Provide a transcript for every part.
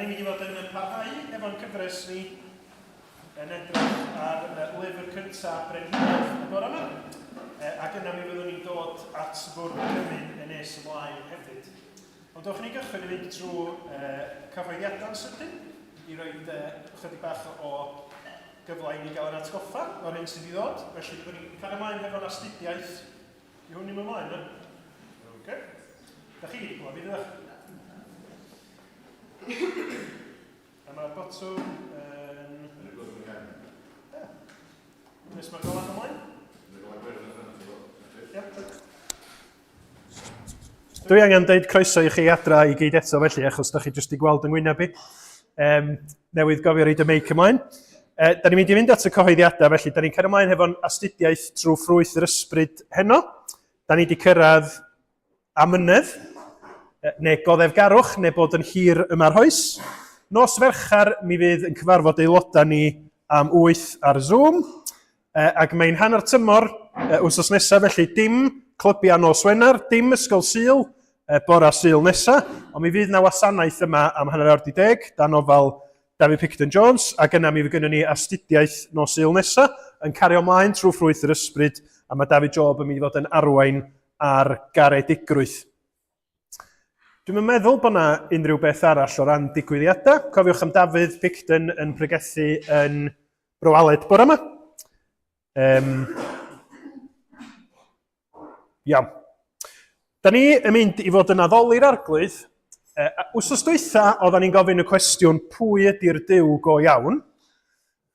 Da ni'n mynd i fod yn parhau efo'n cyfres ni yn edrych ar lyfr cyntaf Brenhinoedd y bore yma. Ac yna mi fyddwn ni'n dod at fwrdd y cymun yn nes ymlaen hefyd. Ond dewch i ni gychwyn i fynd trwy cyhoeddiadau'n sydyn i roi chydig bach o gyfle i ni gael yn atgoffa o'r hyn sydd i ddod. Felly byddwn ni'n cario ymlaen hefo'n astudiaeth. Di hwn ddim ymlaen, na? Oce. Da chi wedi clywed fi, dydych? A mae'r botwm yn... Yn y gwrdd yn gefn. Ie. Nes mae'r golau ymlaen? Yn y golau gwyrdd yn ffynu. Ie. Dwi angen deud croeso i chi adra i gyd eto felly, achos da chi jyst i gweld yng ngwyneb i. Um, newydd gofio reid y meic ymlaen. Da ni'n mynd i fynd at y cyhoeddiadau felly. Da ni'n cario ymlaen hefo'n astudiaeth trwy ffrwyth yr ysbryd heno. Da ni wedi cyrraedd amynedd, neu goddefgarwch, neu bod yn hir ymarhoes. Nos Fercher mi fydd yn cyfarfod aelodau ni am 8 ar Zoom. Ac mae'n hanner tymor wythnos nesaf, felly dim clybiau nos Wener, dim ysgol Sul, bora Sul nesaf, ond mi fydd na wasanaeth yma am 10:30, dan ofal David Picton Jones, ac yna mi fydd gynnon ni astudiaeth nos Sul nesaf, yn cario ymlaen trwy ffrwyth yr ysbryd, a mae David Job yn mynd i fod yn arwain ar garedigrwydd. Dwi'm yn meddwl bod 'na unrhyw beth arall o ran digwyddiadau. Cofiwch am Dafydd Picton yn pregethu yn Bro Aled bore yma. Um, iawn. Da ni yn mynd i fod yn addoli'r arglwydd. E, wsos dwytha, oedden ni'n gofyn y cwestiwn pwy ydy'r Duw go iawn?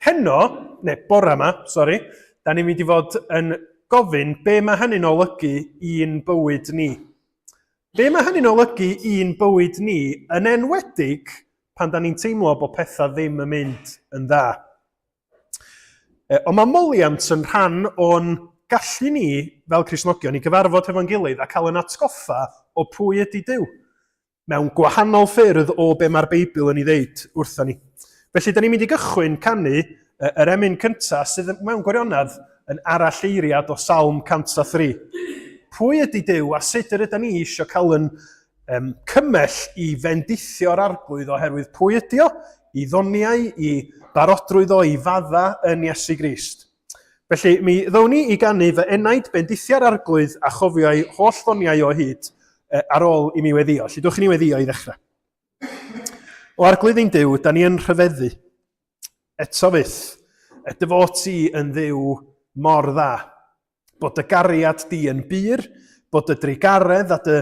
Heno, neu bore yma, sori, da ni'n mynd i fod yn gofyn be mae hynny'n olygu i'n bywyd ni. Be mae hynny'n olygu i'n bywyd ni, yn enwedig pan da ni'n teimlo bod pethau ddim yn mynd yn dda. E, ond mae moliant yn rhan o'n gallu ni fel Cristnogion i gyfarfod hefo'n gilydd a cael yn atgoffa o pwy ydy Duw. mewn gwahanol ffyrdd o be mae'r Beibl yn ei ddeud wrthon ni. Felly, da ni'n mynd i gychwyn canu yr emyn cyntaf sydd mewn gwirionedd yn aralleiriad o Salm 103. Pwy ydy Duw a sut yr ydyn ni eisiau cael yn um, cymell i fendithio'r arglwydd oherwydd pwy ydy o, i ddoniau, i barodrwydd o, i fadda yn Iesu Grist. Felly, mi ddown ni i ganu fy enaid bendithia'r arglwydd a chofio'i holl ddoniau o hyd ar ôl i mi weddio. Felly, dwch i ni weddio i ddechrau. O arglwydd ein Duw, da ni yn rhyfeddu. Eto fyth, y dy fod ti yn ddiw mor dda. Bod dy gariad di yn bur, bod dy drugaredd a dy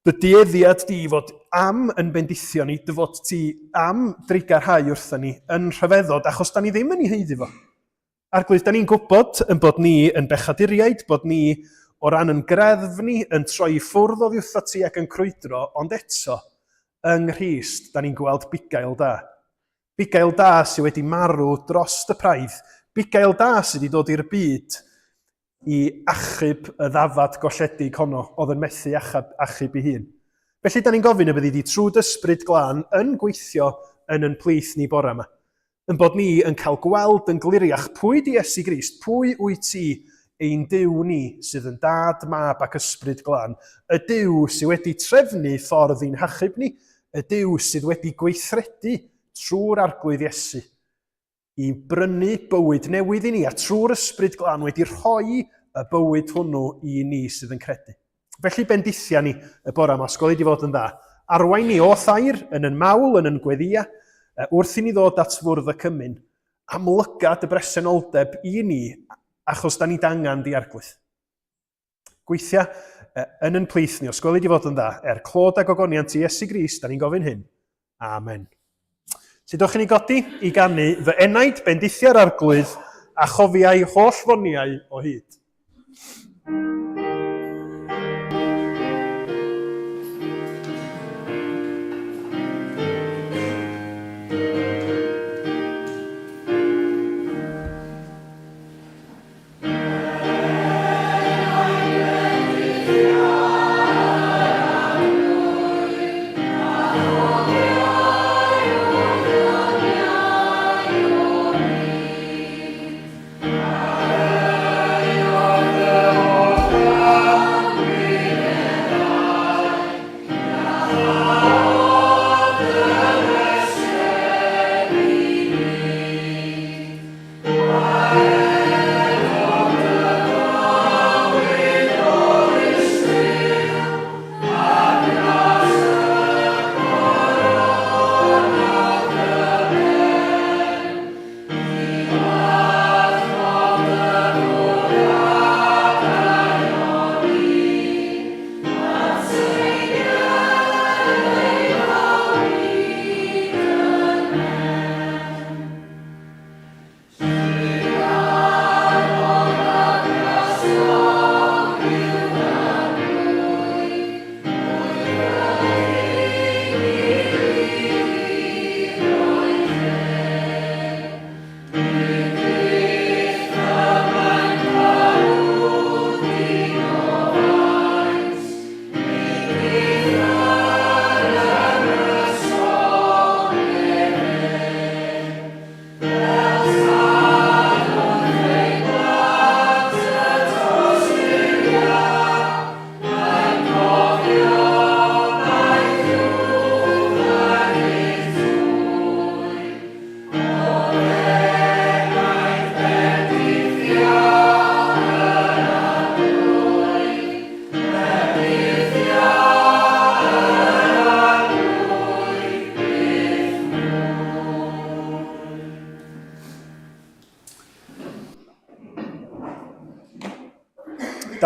Dy dueddiad di fod am yn bendithio ni, dy fod ti am drugarhau wrthon ni yn rhyfeddod, achos da ni ddim yn ei haeddu fo. Arglwydd, da ni'n gwybod yn bod ni yn bechaduriaid, bod ni o ran yn greddf ni yn troi i ffwrdd oddi wrtho ti ac yn crwydro, ond eto, yng Nghrist, da ni'n gweld bugail da. Bugail da sydd wedi marw dros y praidd, bugail da sydd wedi dod i'r byd i achub y ddafad golledig honno oedd yn methu achub, achub ei hun. Felly, da ni'n gofyn y byddi di trwy dy ysbryd glân yn gweithio yn yn plith ni bore yma. Yn bod ni yn cael gweld yn gliriach pwy di Iesu Grist, pwy wyt ti ein Duw ni sydd yn dad, mab ac ysbryd glân, y Duw sydd wedi trefnu ffordd i'n hachub ni, y Duw sydd wedi gweithredu trwy'r arglwydd Iesu i brynu bywyd newydd i ni, a trwy'r Ysbryd Glân wedi rhoi y bywyd hwnnw i ni sydd yn credu. Felly bendithia ni y bore yma, os gweli di fod yn dda. Arwain ni o thair, yn yn mawl, yn yn gweddia, wrth i ni ddod at fwrdd y cymun, amlyga dy bresenoldeb i ni, achos da ni dangan di arglwydd. Gweithia yn yn plith ni, os gweli di fod yn dda, er clod a gogoniant i Iesu Grist, da ni'n gofyn hyn. Amen. Sut o'ch chi'n godi i ganu fy enaid bendithia'r arglwydd a chofiai holl foniau o hyd.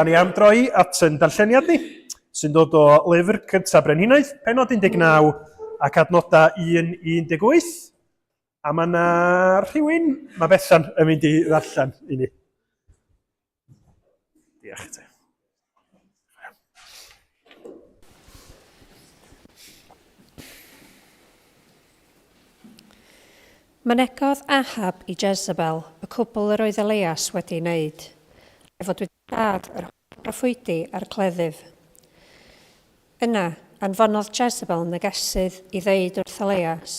Da ni am droi at yn darlleniad ni, sy'n dod o lyfr cyntaf Brenhinoedd, penod 19 ac adnodau 1 i 18. A mae yna rhywun, mae Bethan yn mynd i ddarllen i ni. Diolch i ti. Mynegodd Ahab i Jezebel y cwbl yr oedd Eleias wedi ei wneud, a'i fod wedi lladd yr holl broffwydi a'r cleddyf. Yna, anfonodd Jezebel negesydd i ddeud wrth Eleias,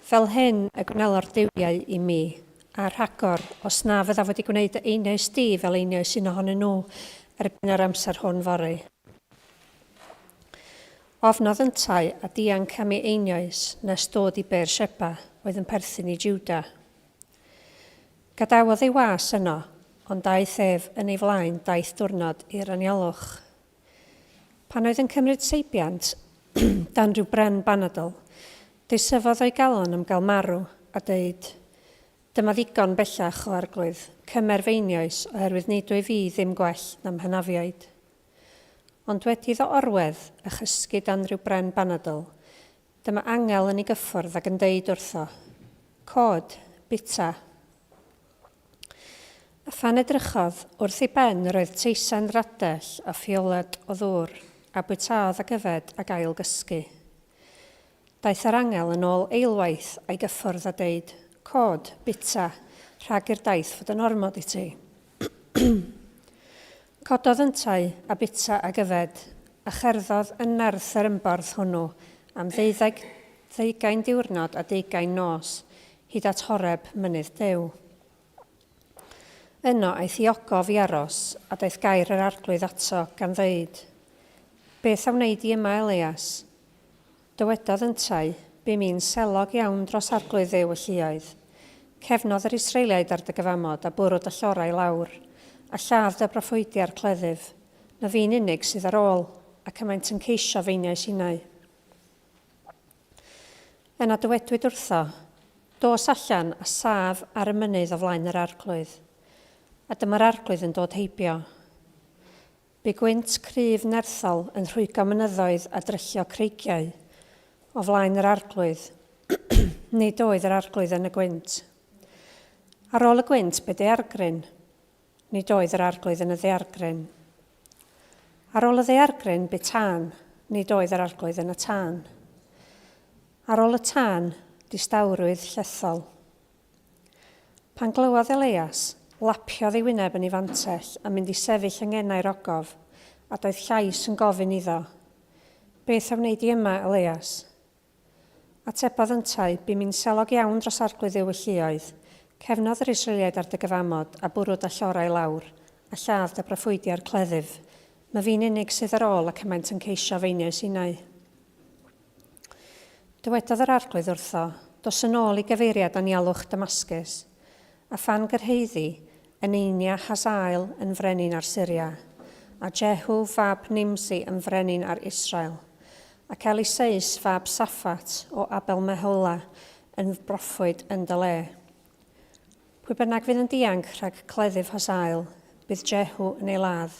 Fel hyn y gwnelo'r duwiau i mi, a rhagor, os na fyddaf wedi gwneud dy einioes di fel einioes un ohonyn nhw erbyn yr amser hwn fory. Ofnodd yntau a dianc am ei einioes nes dod i Beersheba, oedd yn perthyn i Juda. Gadawodd ei was yno, ond daeth ef yn ei flaen daith diwrnod i'r anialwch. Pan oedd yn cymryd seibiant dan rhyw bren banadl, deisyfodd o'i galon am gael marw, a deud, Dyma ddigon bellach, o Arglwydd, cymer f'einioes, oherwydd nid wyf fi ddim gwell na'm hynafiaid. Ond wedi iddo orwedd a chysgu dan ryw bren banadl, dyma angel yn ei gyffwrdd ac yn deud wrtho, Cod, bita. A phan edrychodd, wrth ei ben yr oedd teisen radell a ffioled o ddŵr, a bwytaodd ac yfed ac ail gysgu. Daeth yr angel yn ôl eilwaith a'i gyffwrdd a deud, Cod, bwyta, rhag i'r daith fod yn ormod i ti. Cododd yntau, a bwyta ac yfed, a cherddodd yn nerth yr ymborth hwnnw am ddeuddeg, ddeugain diwrnod a deugain nos, hyd at Horeb, mynydd Duw. Yno aeth i ogof i aros, a daeth gair yr Arglwydd ato, gan ddweud, Beth a wnei di yma, Eleias? Dywedodd yntau, Bum i'n selog iawn dros Arglwydd Dduw y lluoedd. Cefnodd yr Israeliaid ar dy gyfamod, a bwrw dy llorau lawr, a lladd dy broffwydi â'r cleddyf. Na fi'n unig sydd ar ôl, ac y maent yn ceisio f'einioes innau. Yna dywedwyd wrtho, Dos allan a saf ar y mynydd o flaen yr Arglwydd. A dyma'r Arglwydd yn dod heibio. Bu gwynt cryf nerthol yn rhwygo mynyddoedd a dryllio creigiau o flaen yr Arglwydd. Nid oedd yr Arglwydd yn y gwynt. Ar ôl y gwynt bu daeargryn. Nid oedd yr Arglwydd yn y ddaeargryn. Ar ôl y ddaeargryn bu tân, nid oedd yr Arglwydd yn y tân. Ar ôl y tân, distawrwydd llethol. Pan glywodd Eleias, lapiodd ei wyneb yn ei fantell a mynd i sefyll yng ngenau'r ogof, a daeth llais yn gofyn iddo, Beth a wnei di yma, Eleias? Atebodd yntau, Bum i'n selog iawn dros Arglwydd Dduw y lluoedd. Cefnodd yr Israeliaid ar dy gyfamod, a bwrw dy llorau lawr, a lladd dy broffwydi â'r cleddyf. Myfi'n unig sydd ar ôl, ac y maent yn ceisio f'einioes innau. Dywedodd yr Arglwydd wrtho, Dos yn ôl i gyfeiriad anialwch Damascus, a phan gyrhaeddi, eneinia Hazael yn frenin ar Syria, a Jehu fab Nimsi yn frenin ar Israel, ac Eliseus fab Saffat o Abel-mehola yn broffwyd yn dy le. Pwy bynnag fydd yn dianc rhag cleddyf Hazael, bydd Jehu yn ei ladd.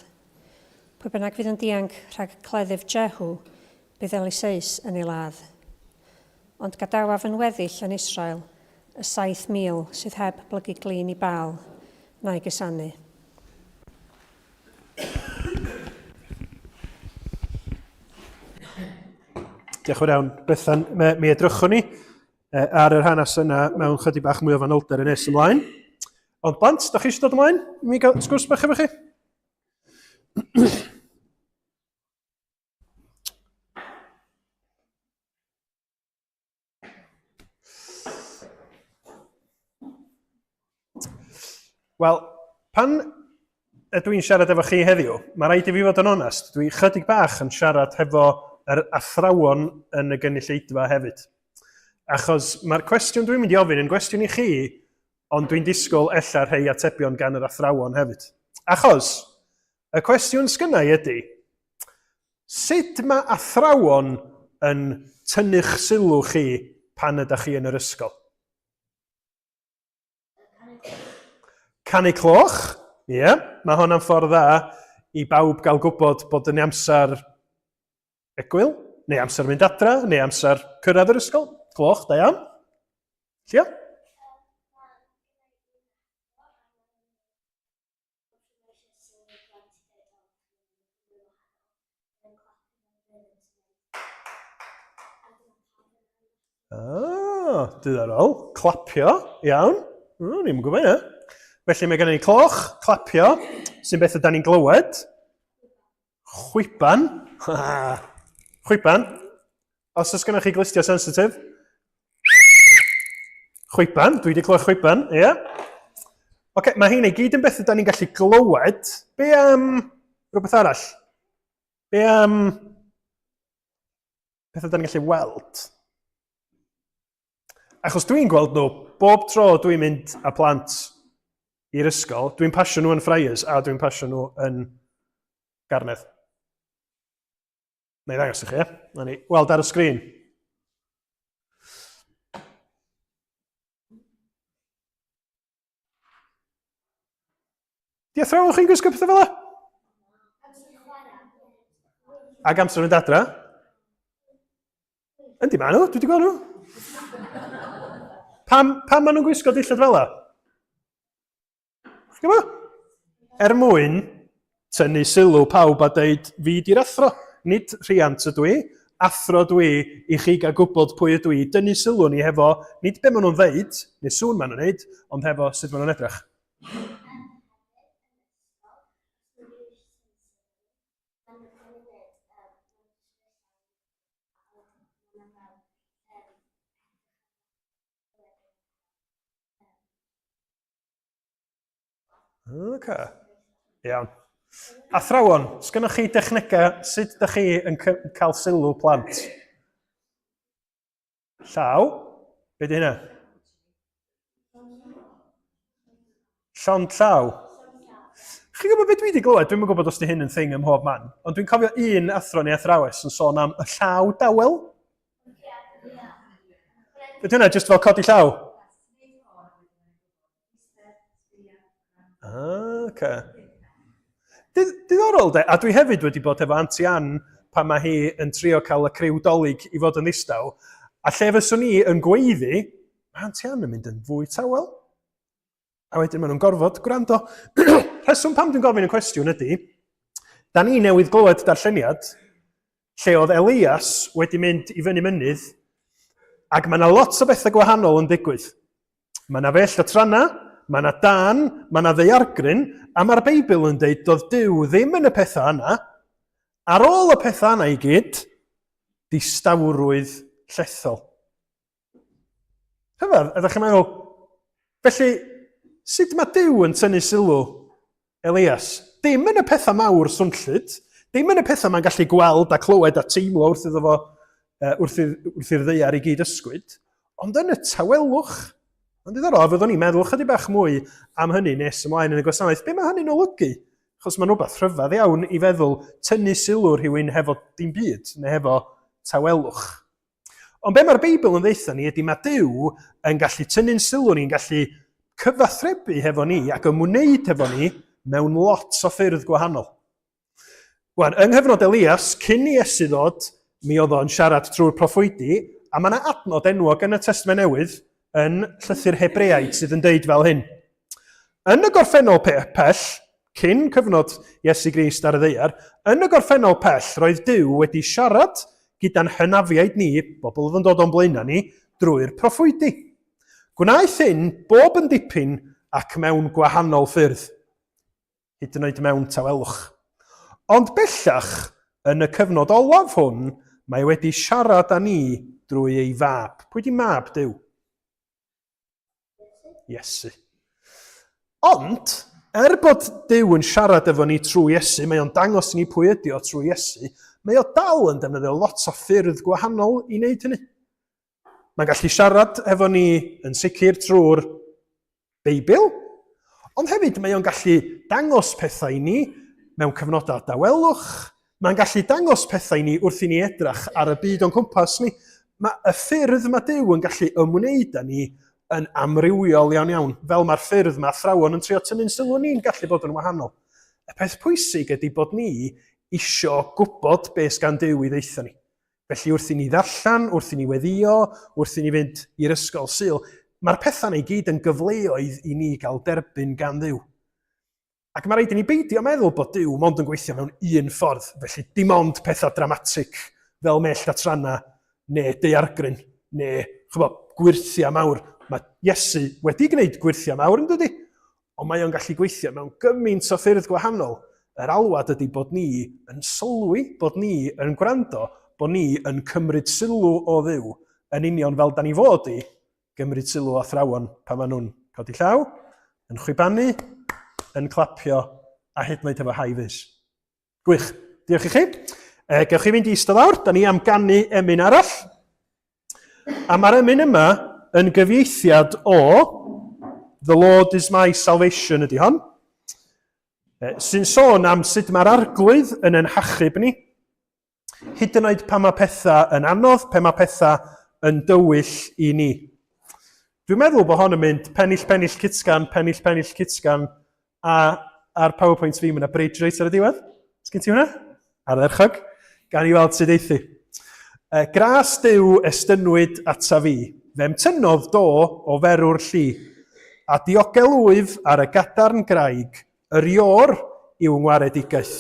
Pwy bynnag fydd yn dianc rhag cleddyf Jehu, bydd Eliseus yn ei ladd. Ond gadawaf yn weddill yn Israel y 7,000 sydd heb blygu glin i Baal na'i gusanu. Diolch yn fawr iawn, Bethan. Mi, mi edrychwn ni ar yr hanes yna mewn chydig bach mwy o fanylder yn nes ymlaen. Ond blant, da chi eisiau dod ymlaen? Mi gael sgwrs bach efo chi? Wel, pan ydw i'n siarad efo chi heddiw, mae rhaid i fi fod yn onest, dwi chydig bach yn siarad hefo yr athrawon yn y gynulleidfa hefyd. Achos mae'r cwestiwn dwi'n mynd i ofyn yn gwestiwn i chi, ond dwi'n disgwyl ella rhai atebion gan yr athrawon hefyd. Achos, y cwestiwn sgynnau ydy, Sut mae athrawon yn tynnu'ch sylw chi pan ydych chi yn yr ysgol? Canu cloch. Ie, yeah, mae hwnna'n ffordd dda i bawb gael gwybod bod yn amser egwyl, neu amser mynd adra, neu amser cyrraedd yr ysgol. Cloch, da iawn. Llio? Ah, diddorol. Clapio, iawn. Mm, ni'n gwybod hynna. Felly mae gennym ni cloch, clapio, sy'n beth yda ni'n glywed. Chwiban. Chwiban. Os oes gennych chi glustiau sensitif. Chwiban, dwi wedi clywed chwiban, ie. Yeah. Oce, okay, mae hyn i gyd yn beth yda ni'n gallu glywed. Be am rhywbeth arall? Be am pethau da ni'n gallu weld? Achos dwi'n gweld nhw bob tro dwi'n mynd â plant i'r ysgol, dwi'n pasio nhw yn Friars a dwi'n pasio nhw yn Garnedd. Na i ddangos i chi, e? Na ni weld ar y sgrin. Di athrawon chi'n gwisgo pethau fel yna? Ac amser mynd adra? Yndi, maen nhw. Dwi wedi gweld nhw. Pam, pam maen nhw'n gwisgo dillad fel yna? Chi'n gwybod? Er mwyn tynnu sylw pawb a deud, fi di'r athro, nid rhiant ydw i, athro dwi i chi gael gwybod pwy ydw i, dynnu sylw ni hefo, nid be maen nhw'n ddeud, neu sŵn maen nhw'n neud, ond hefo sut maen nhw'n edrych. Oce. Iawn. Athrawon, sgynnoch chi dechnegau sut ydych chi yn cael sylw plant? Llaw? Be di hynna? Llond llaw. Chi'n gwybod beth dwi wedi glywed? Dwi'm yn gwybod os di hyn yn thing ym mhob man. Ond dwi'n cofio un athro neu athrawes yn sôn am y llaw dawel. Ydy hynna jyst fel codi llaw? Ah, oce. Diddorol de, a dwi hefyd wedi bod efo Auntie Ann pan mae hi yn trio cael y criw dolyg i fod yn ddistaw, a lle fyswn i yn gweiddi, mae Auntie Ann yn mynd yn fwy tawel. A wedyn maen nhw'n gorfod gwrando. Rheswm pam dwi'n gofyn y cwestiwn ydy, da ni newydd glywed darlleniad lle oedd Elias wedi mynd i fyny mynydd ac mae yna lot o bethau gwahanol yn digwydd. Mae yna fell y tranna, mae yna dan, mae yna ddeiargryn, a mae'r Beibl yn dweud doedd Duw ddim yn y pethau yna. Ar ôl y pethau yna i gyd, distawrwydd llethol. Rhyfedd, ydych chi'n meddwl, felly, sut mae Duw yn tynnu sylw Elias? Dim yn y pethau mawr swnllyd, dim yn y pethau mae'n gallu gweld a clywed a teimlo wrth iddo fo, wrth, wrth i'r ddeiar i gyd ysgwyd, ond yn y tawelwch. Ond diddorol, a fyddwn ni'n meddwl chydig bach mwy am hynny nes ymlaen yn y gwasanaeth. Be mae hynny'n olygu? Achos mae'n rhywbeth rhyfedd iawn i feddwl tynnu sylw rhywun hefo dim byd, neu hefo tawelwch. Ond be mae'r Beibl yn ddeutha ni ydy mae Duw yn gallu tynnu'n sylw ni'n gallu cyfathrebu hefo ni ac ymwneud hefo ni mewn lot o ffyrdd gwahanol. Wan, yng nghyfnod Elias, cyn i Iesu ddod, mi oedd o'n siarad trwy'r proffwydi, a mae yna adnod enwog yn y Testament Newydd yn llythyr Hebreaid sydd yn deud fel hyn. Yn y gorffennol pell, cyn cyfnod Iesu Grist ar y ddaear, yn y gorffennol pell roedd Duw wedi siarad gyda'n hynafiaid ni, bobl oedd yn dod o'n blaenau ni, drwy'r proffwydi. Gwnaeth hyn bob yn dipyn ac mewn gwahanol ffyrdd, hyd yn oed mewn tawelwch. Ond bellach, yn y cyfnod olaf hwn, mae wedi siarad â ni drwy ei fab. Pwy di mab Duw? Iesu. Ond, er bod Duw yn siarad efo ni trwy Iesu, mae o'n dangos i ni pwy ydi o trwy Iesu, mae o dal yn defnyddio lot o ffyrdd gwahanol i wneud hynny. Mae'n gallu siarad efo ni yn sicr trwy'r Beibl, ond hefyd mae o'n gallu dangos pethau i ni mewn cyfnodau dawelwch, Mae'n gallu dangos pethau i ni wrth i ni edrach ar y byd o'n cwmpas ni. Mae y ffyrdd mae Duw yn gallu ymwneud â ni yn amrywiol iawn iawn, fel mae'r ffyrdd mae athrawon yn trio tynnu'n sylw ni'n gallu bod yn wahanol. Y peth pwysig ydy bod ni isio gwybod be sgan Duw i ddeutha ni. Felly wrth i ni ddarllen, wrth i ni weddïo, wrth i ni fynd i'r ysgol Sul, mae'r pethau 'na i gyd yn gyfleoedd i ni gael derbyn gan Dduw. Ac mae rhaid i ni beidio meddwl bod Duw mond yn gweithio mewn un ffordd, felly dim ond pethau dramatig fel mellt a trannau neu daeargryn neu chymod, gwyrthiau mawr. Mae Iesu wedi gwneud gwyrthiau mawr yn dydy? Ond mae o'n gallu gweithio mewn gymaint o ffyrdd gwahanol. Yr alwad ydy bod ni yn sylwi, bod ni yn gwrando, bod ni yn cymryd sylw o Dduw yn union fel da ni fod i gymryd sylw o athrawon pan maen nhw'n codi llaw, yn chwibanu, yn clapio a hyd yn oed efo high vis. Gwych. Diolch i chi. E, gewch chi fynd i eistedd lawr. Da ni am ganu emyn arall. A mae'r emyn yma yn gyfieithiad o The Lord is my salvation ydy hon, e, sy'n sôn am sut mae'r arglwydd yn ein hachub ni, Hyd yn oed pan mae pethau yn anodd, pan mae pethau yn dywyll i ni. Dwi'n meddwl bod hon yn mynd pennill, pennill, cytgan, pennill, pennill, cytgan, a ar PowerPoint fi mae yna bridge reit ar y diwedd. Sgyn ti hwnna? Ardderchog. Gan i weld sut eithi. E, gras Duw estynwyd ata fi, fe'm tynnodd do o ferw'r lli, a diogel wyf ar y gadarn graig, yr iôr yw ngwaredigaeth.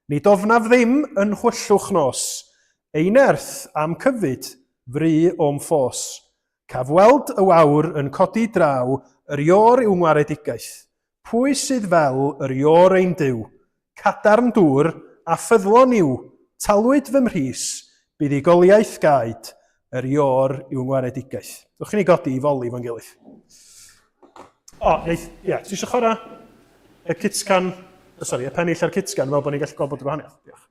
Nid ofnaf ddim yn nhwyllwch nos, Ei nerth a'm cyfyd, fry o'm ffos. Caf weld y wawr yn codi draw, Yr iôr yw ngwaredigaeth. Pwy sydd fel yr iôr ein Duw? Cadarn dŵr, a ffyddlon yw, Talwyd fy mhris, buddugoliaeth gaed, Yr iôr yw ngwaredigaeth. Dewch i ni godi i foli fo'n gilydd. O, neith, ie, yeah. ti eisiau chwarae y cytgan, sori, y pennill a'r cytgan, fel bod ni'n gallu gweld bod y gwahaniaeth. Diolch.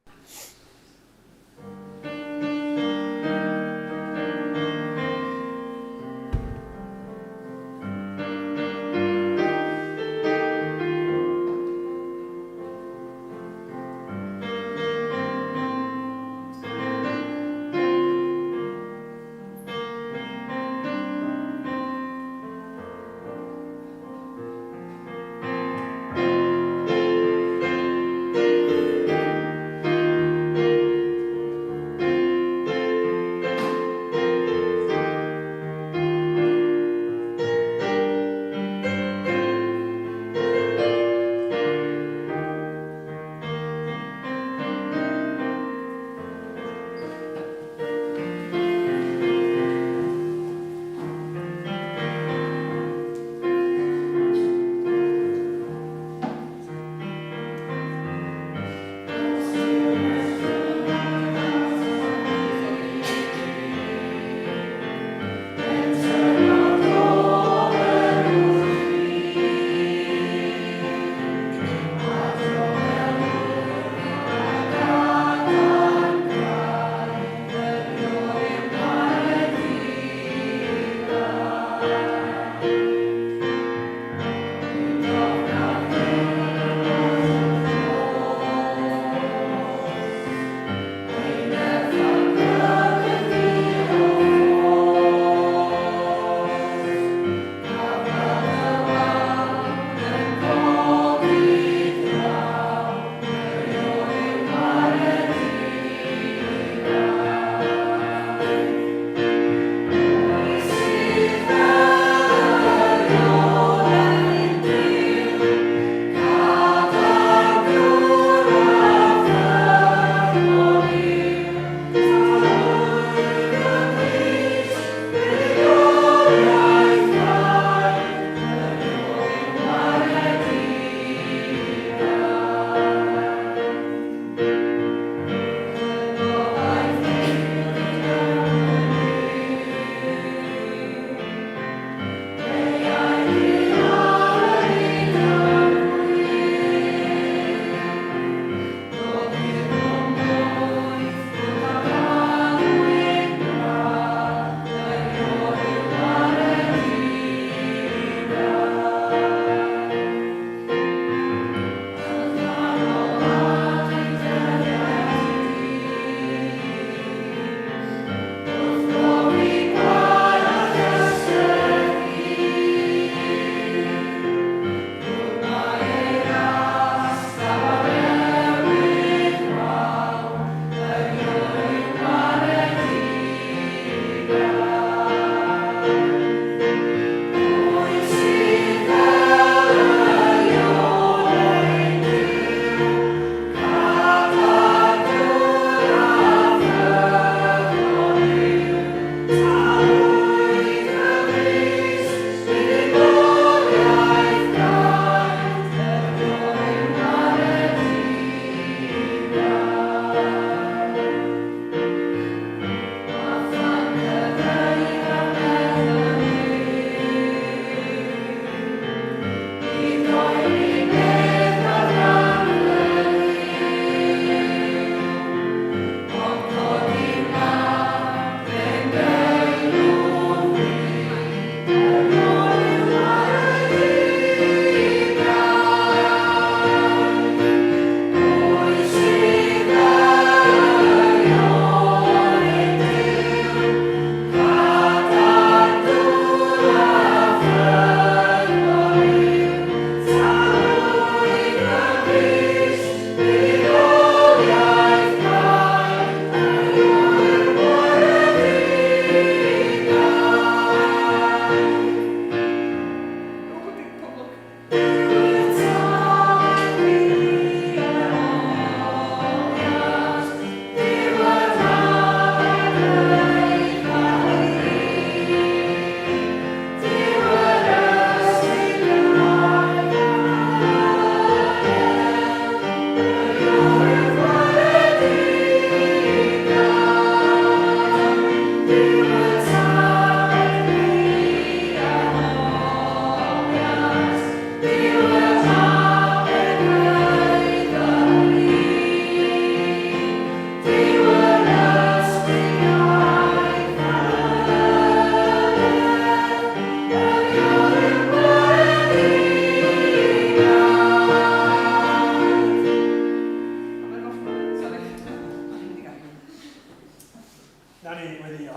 Na ni weddio.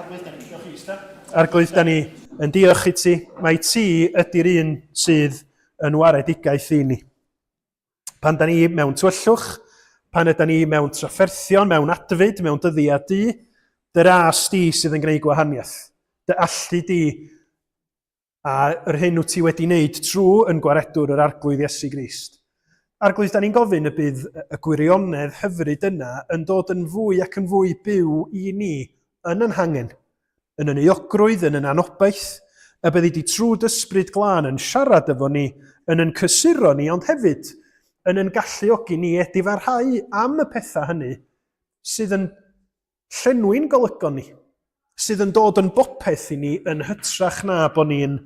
Arglwydd, da ni, diolch i ti. Arglwydd, da ni yn diolch i ti. Mae ti ydy'r un sydd yn waredigaeth i ni. Pan da ni mewn tywyllwch, pan yda ni mewn trafferthion, mewn adfyd, mewn dyddiau du, dy ras di sydd yn gwneud gwahaniaeth. Dy allu di a yr hyn wyt ti wedi wneud trwy yn gwaredwr yr Arglwydd Iesu Grist. Arglwydd, da ni'n gofyn y bydd y gwirionedd hyfryd yna yn dod yn fwy ac yn fwy byw i ni yn yn hangen, yn yn euogrwydd, yn yn anobaith, y byddi di trwy d'ysbryd glân yn siarad efo ni, yn yn cysuro ni, ond hefyd yn yn galluogi ni edifarhau am y pethau hynny sydd yn llenwi'n golygon ni, sydd yn dod yn bopeth i ni yn hytrach na bod ni'n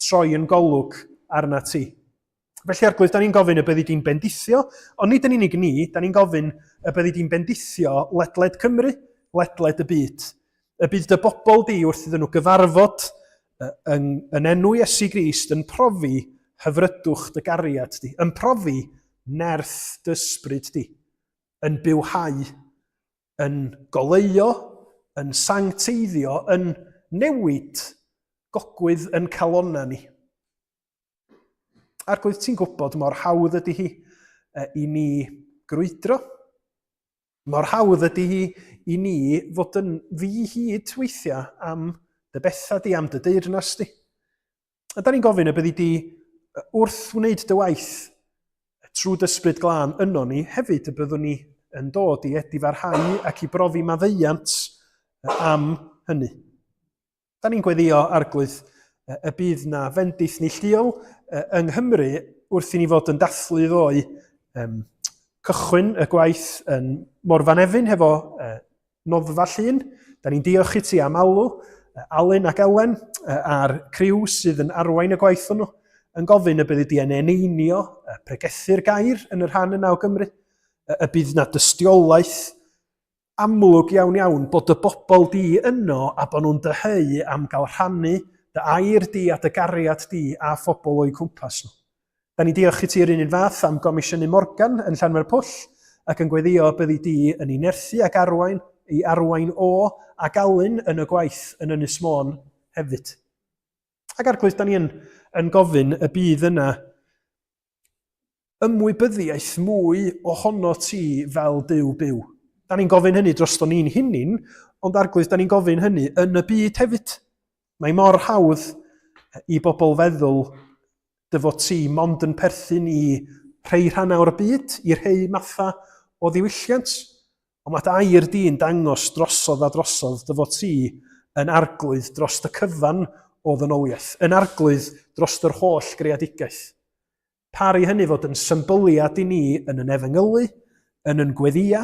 troi yn golwg arna ti. Felly, Arglwydd, da ni'n gofyn y byddi di'n bendithio, ond nid yn unig ni, da ni'n gofyn y byddi di'n bendithio ledled Cymru, ledled y byd. Y bydd dy bobl di wrth iddyn nhw gyfarfod yn, yn enw Iesu Grist yn profi hyfrydwch dy gariad di, yn profi nerth dy ysbryd di. yn bywhau, yn goleuo, yn sancteiddio, yn newid gogwydd yn calonna ni. Arglwydd, ti'n gwybod mor hawdd ydy hi i ni grwydro. Mor hawdd ydy hi i ni fod yn ddi-hid weithiau am dy bethau di, am dy deyrnas di. A da ni'n gofyn y byddi di wrth wneud dy waith trwy dy ysbryd glân yno ni, hefyd y byddwn ni yn dod i edifarhau ac i brofi maddeuant am hynny. Da ni'n gweddio arglwydd y bydd na fendith neilltuol yng Nghymru wrth i ni fod yn dathlu ddoe um, cychwyn y gwaith yn Morfa Nefyn hefo uh, Noddfa Llun. Da ni'n diolch i ti am alw, Alun ac Elen, a'r criw sydd yn arwain y gwaith hwnnw, yn gofyn y byddi di yn eneinio pregethu'r gair yn y rhan yna o Gymru, y bydd na dystiolaeth amlwg iawn iawn bod y bobl di yno a bod nhw'n dyheu am gael rhannu dy air di a dy gariad di a phobl o'u cwmpas nhw. Da ni'n diolch i ti yr un un fath am gomisiynu Morgan yn Llanfairpwll ac yn gweddio byddi di yn ei nerthu ac arwain, ei arwain o ac Alun yn y gwaith yn Ynys Môn hefyd. Ac Arglwydd, da ni yn, yn gofyn y bydd yna ymwybyddiaeth mwy ohono ti fel Duw byw. Da ni'n gofyn hynny drosto ni'n hunin, ond Arglwydd, da ni'n gofyn hynny yn y byd hefyd. Mae mor hawdd i bobl feddwl dy fod ti mond yn perthyn i rhei rhannau o'r byd, i rhei mathau o ddiwylliant, ond mae dy air di'n dangos drosodd a drosodd dy fod ti yn arglwydd dros y cyfan o ddynoliaeth, yn arglwydd dros yr holl greadigaeth. Pari hynny fod yn symbyliad i ni yn yn efengylu, yn yn gweddia,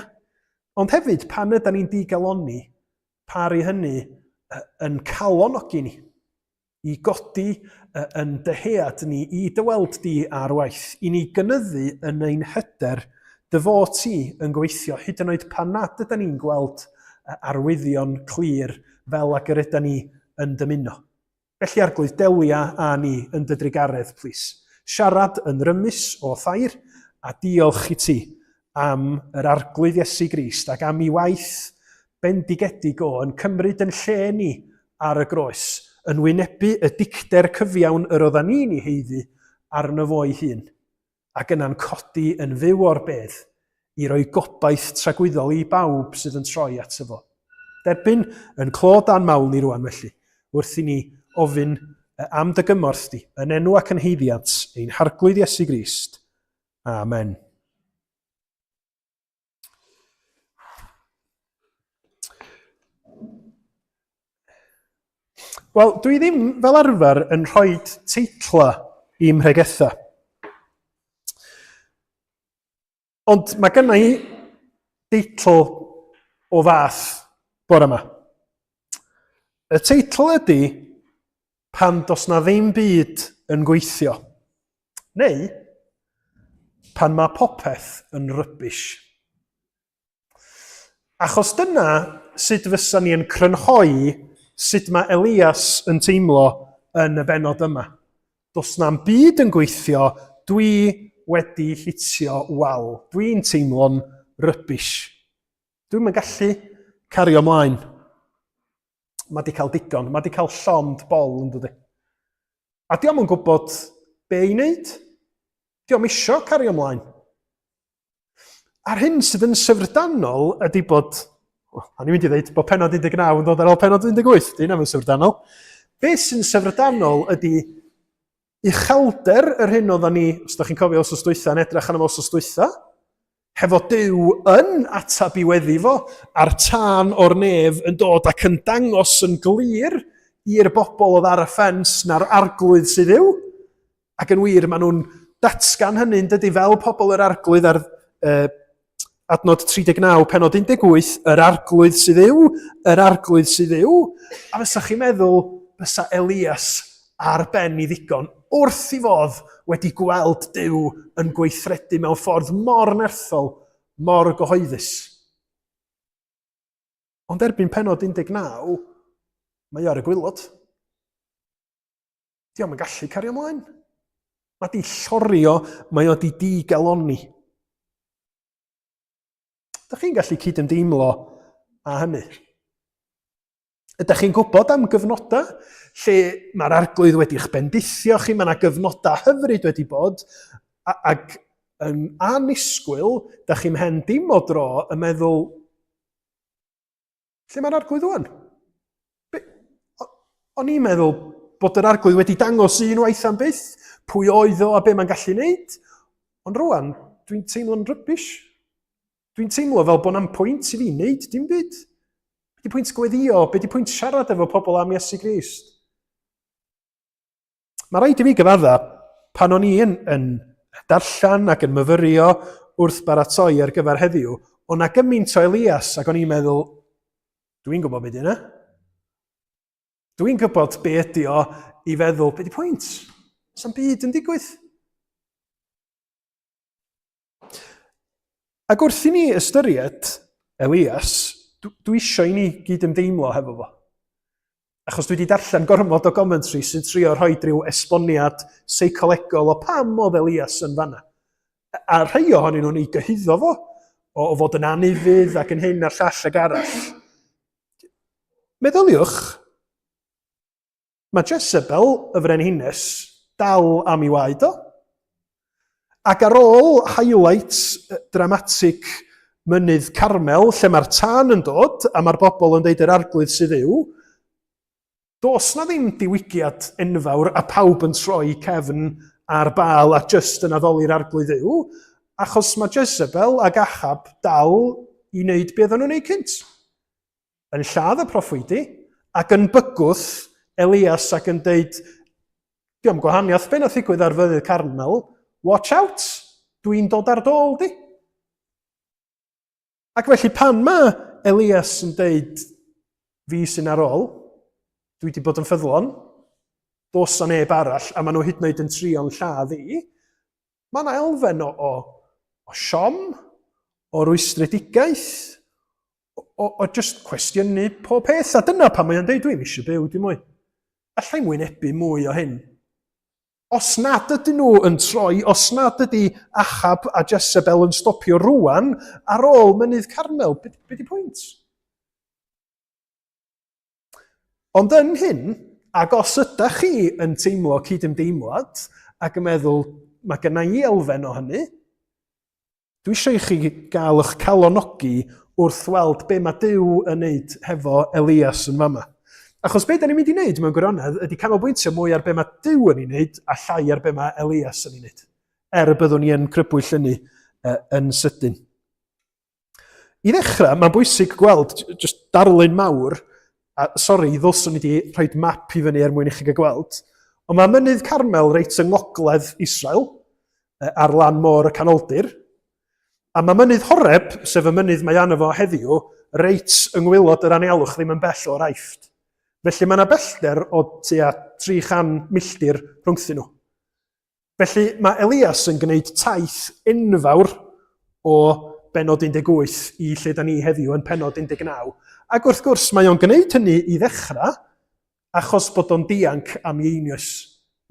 ond hefyd pan yda ni'n digalonni, pari hynny yn calonogi ni i godi yn dyhead ni i dy weld di ar waith, i ni gynyddu yn ein hyder dy fod ti yn gweithio, hyd yn oed pan nad yda ni'n gweld arwyddion clir fel ag yr yda ni yn dymuno. Felly Arglwydd, delia â ni yn dy drugaredd, plis. Siarad yn rymus o thair, a diolch i ti am yr Arglwydd Iesu Grist ac am ei waith bendigedig o yn cymryd yn lle ni ar y groes, yn wynebu y dicter cyfiawn yr oeddan ni'n ei haeddu arno fo'i hun. ac yna'n codi yn fyw o'r bedd i roi gobaith tragwyddol i bawb sydd yn troi ato fo. Derbyn yn clod a'n mawl ni rwan felly, wrth i ni ofyn am dy gymorth di, yn enw ac yn haeddiant ein Harglwydd Iesu Grist. Amen. Wel, dwi ddim fel arfer yn rhoi teitla i'm mhregethau. Ond mae gynna i deitl o fath bore yma. Y teitl ydy Pan does na ddim byd yn gweithio. Neu pan mae popeth yn rybish. Achos dyna sut fysa ni yn crynhoi sut mae Elias yn teimlo yn y bennod yma. Does na'm byd yn gweithio, dwi wedi hitio wal. Dwi'n teimlo'n rybish. Dwi'm yn gallu cario mlaen. Mae di cael digon, mae di cael llond bol yn dydy. A diom yn gwybod be i wneud. Diom isio cario mlaen. A'r hyn sydd yn syfrdanol ydy bod, well, o'n i'n mynd i ddeud bod penod 19 yn dod ar ôl penod 18, di hynna'n syfrdanol. Be sy'n syfrdanol ydy uchelder yr hyn oedden ni, os ydych chi'n cofio wsos dwytha, yn edrych arno fo wsos dwytha, hefo Duw yn atab i weddi fo, a'r tân o'r nef yn dod ac yn dangos yn glir i'r bobl oedd ar y ffens na'r arglwydd sydd yw. Ac yn wir, maen nhw'n datgan hynny'n dydy fel pobl yr arglwydd ar uh, adnod 39, penod 18, yr arglwydd sydd yw, yr arglwydd sydd yw. A fysa chi'n meddwl, fysa Elias ar ben i ddigon, wrth i fodd wedi gweld Duw yn gweithredu mewn ffordd mor nerthol, mor gyhoeddus. Ond erbyn penod 19, mae o ar y gwylod. Dio'm yn gallu cario ymlaen. Mae di llorio, mae o di digalonni. Ydych chi'n gallu cydymdeimlo â hynny? Ydych chi'n gwybod am gyfnodau lle mae'r arglwydd wedi'ch bendithio chi, mae yna gyfnodau hyfryd wedi bod, ac yn annisgwyl, ydych chi'n mhen dim o dro yn meddwl, Lle mae'r arglwydd wan? Be? O'n i'n meddwl bod yr arglwydd wedi dangos un waith am byth pwy oedd o a be mae'n gallu wneud. Ond rwan, dwi'n teimlo'n rybys. Dwi'n teimlo fel bod na'm pwynt i fi wneud dim byd. Be di pwynt gweddio? Be di pwynt siarad efo pobl am Iesu Grist? Mae rhaid i fi gyfadda, pan o'n i yn, yn darllen ac yn myfyrio wrth baratoi ar gyfer heddiw, o na gymaint o Elias ac o'n i'n meddwl, dwi'n gwybod beth yna. Dwi'n gwybod be ydi o i feddwl, be di pwynt? Sa'n byd yn digwydd. Ac wrth i ni ystyried Elias, dwi eisiau i ni gyd-ymdeimlo hefo fo. Achos dwi wedi darllen gormod o commentary sy'n trio rhoi rhyw esboniad seicolegol o pam oedd Elias yn fanna. A rhai ohonyn nhw'n ei gyhuddo fo o fod yn anufudd ac yn hyn a'r llall ag arall. Meddyliwch, Mae Jezebel, y frenhines, dal am ei waed o. Ac ar ôl highlights dramatig mynydd Carmel, lle mae'r tân yn dod a mae'r bobl yn deud yr arglwydd sydd yw, does na ddim diwygiad enfawr a pawb yn troi cefn ar Baal a jyst yn addoli'r arglwydd yw, achos mae Jezebel ac Ahab dal i wneud beth oedden nhw'n wneud cynt. yn lladd y proffwydi ac yn bygwth Elias ac yn deud, diolch gwahaniaeth be nath ddigwydd ar fynydd Carmel, watch out, dwi'n dod ar dôl di. Ac felly pan mae Elias yn deud, fi sy'n ar ôl, dwi wedi bod yn ffyddlon, dos a neb arall, a maen nhw hyd yn oed yn trio'n lladd i, Mae yna elfen o, o, o siom, o rwystredigaeth, o, o just cwestiynu pob peth. A dyna pan mae o'n deud, dwi'n eisiau byw, dim mwy. Allai wynebu mwy o hyn. Os nad ydyn nhw yn troi, os nad ydy Achab a Jezebel yn stopio rwan ar ôl mynydd Carmel, be, be di pwynt? Ond yn hyn, ac os ydych chi yn teimlo cydymdeimlad ac yn meddwl, mae gynna i elfen o hynny, dwi eisiau i chi gael eich calonogi wrth weld be mae Duw yn neud hefo Elias yn fama. Achos be da ni'n mynd i wneud mewn gwirionedd ydy canolbwyntio mwy ar be mae Duw yn ei wneud a llai ar be mae Elias yn ei wneud. Er y byddwn ni yn crybwyll hynny yn sydyn. I ddechrau, mae'n bwysig gweld just darlun mawr, a sori, ddylswn i wedi rhoi map i fyny er mwyn i chi gael gweld, ond mae mynydd Carmel reit yng ngogledd Israel, ar lan môr y Canoldir, a mae mynydd Horeb, sef y mynydd mae arno fo heddiw, reit yng ngwaelod yr anialwch ddim yn bell o'r Aifft. Felly mae yna bellter o tua 300 milltir rhwngthyn nhw. Felly mae Elias yn gwneud taith enfawr o benod 18 i lle da ni heddiw yn penod 19. Ac wrth gwrs mae o'n gwneud hynny i ddechrau achos bod o'n dianc am ei einioes.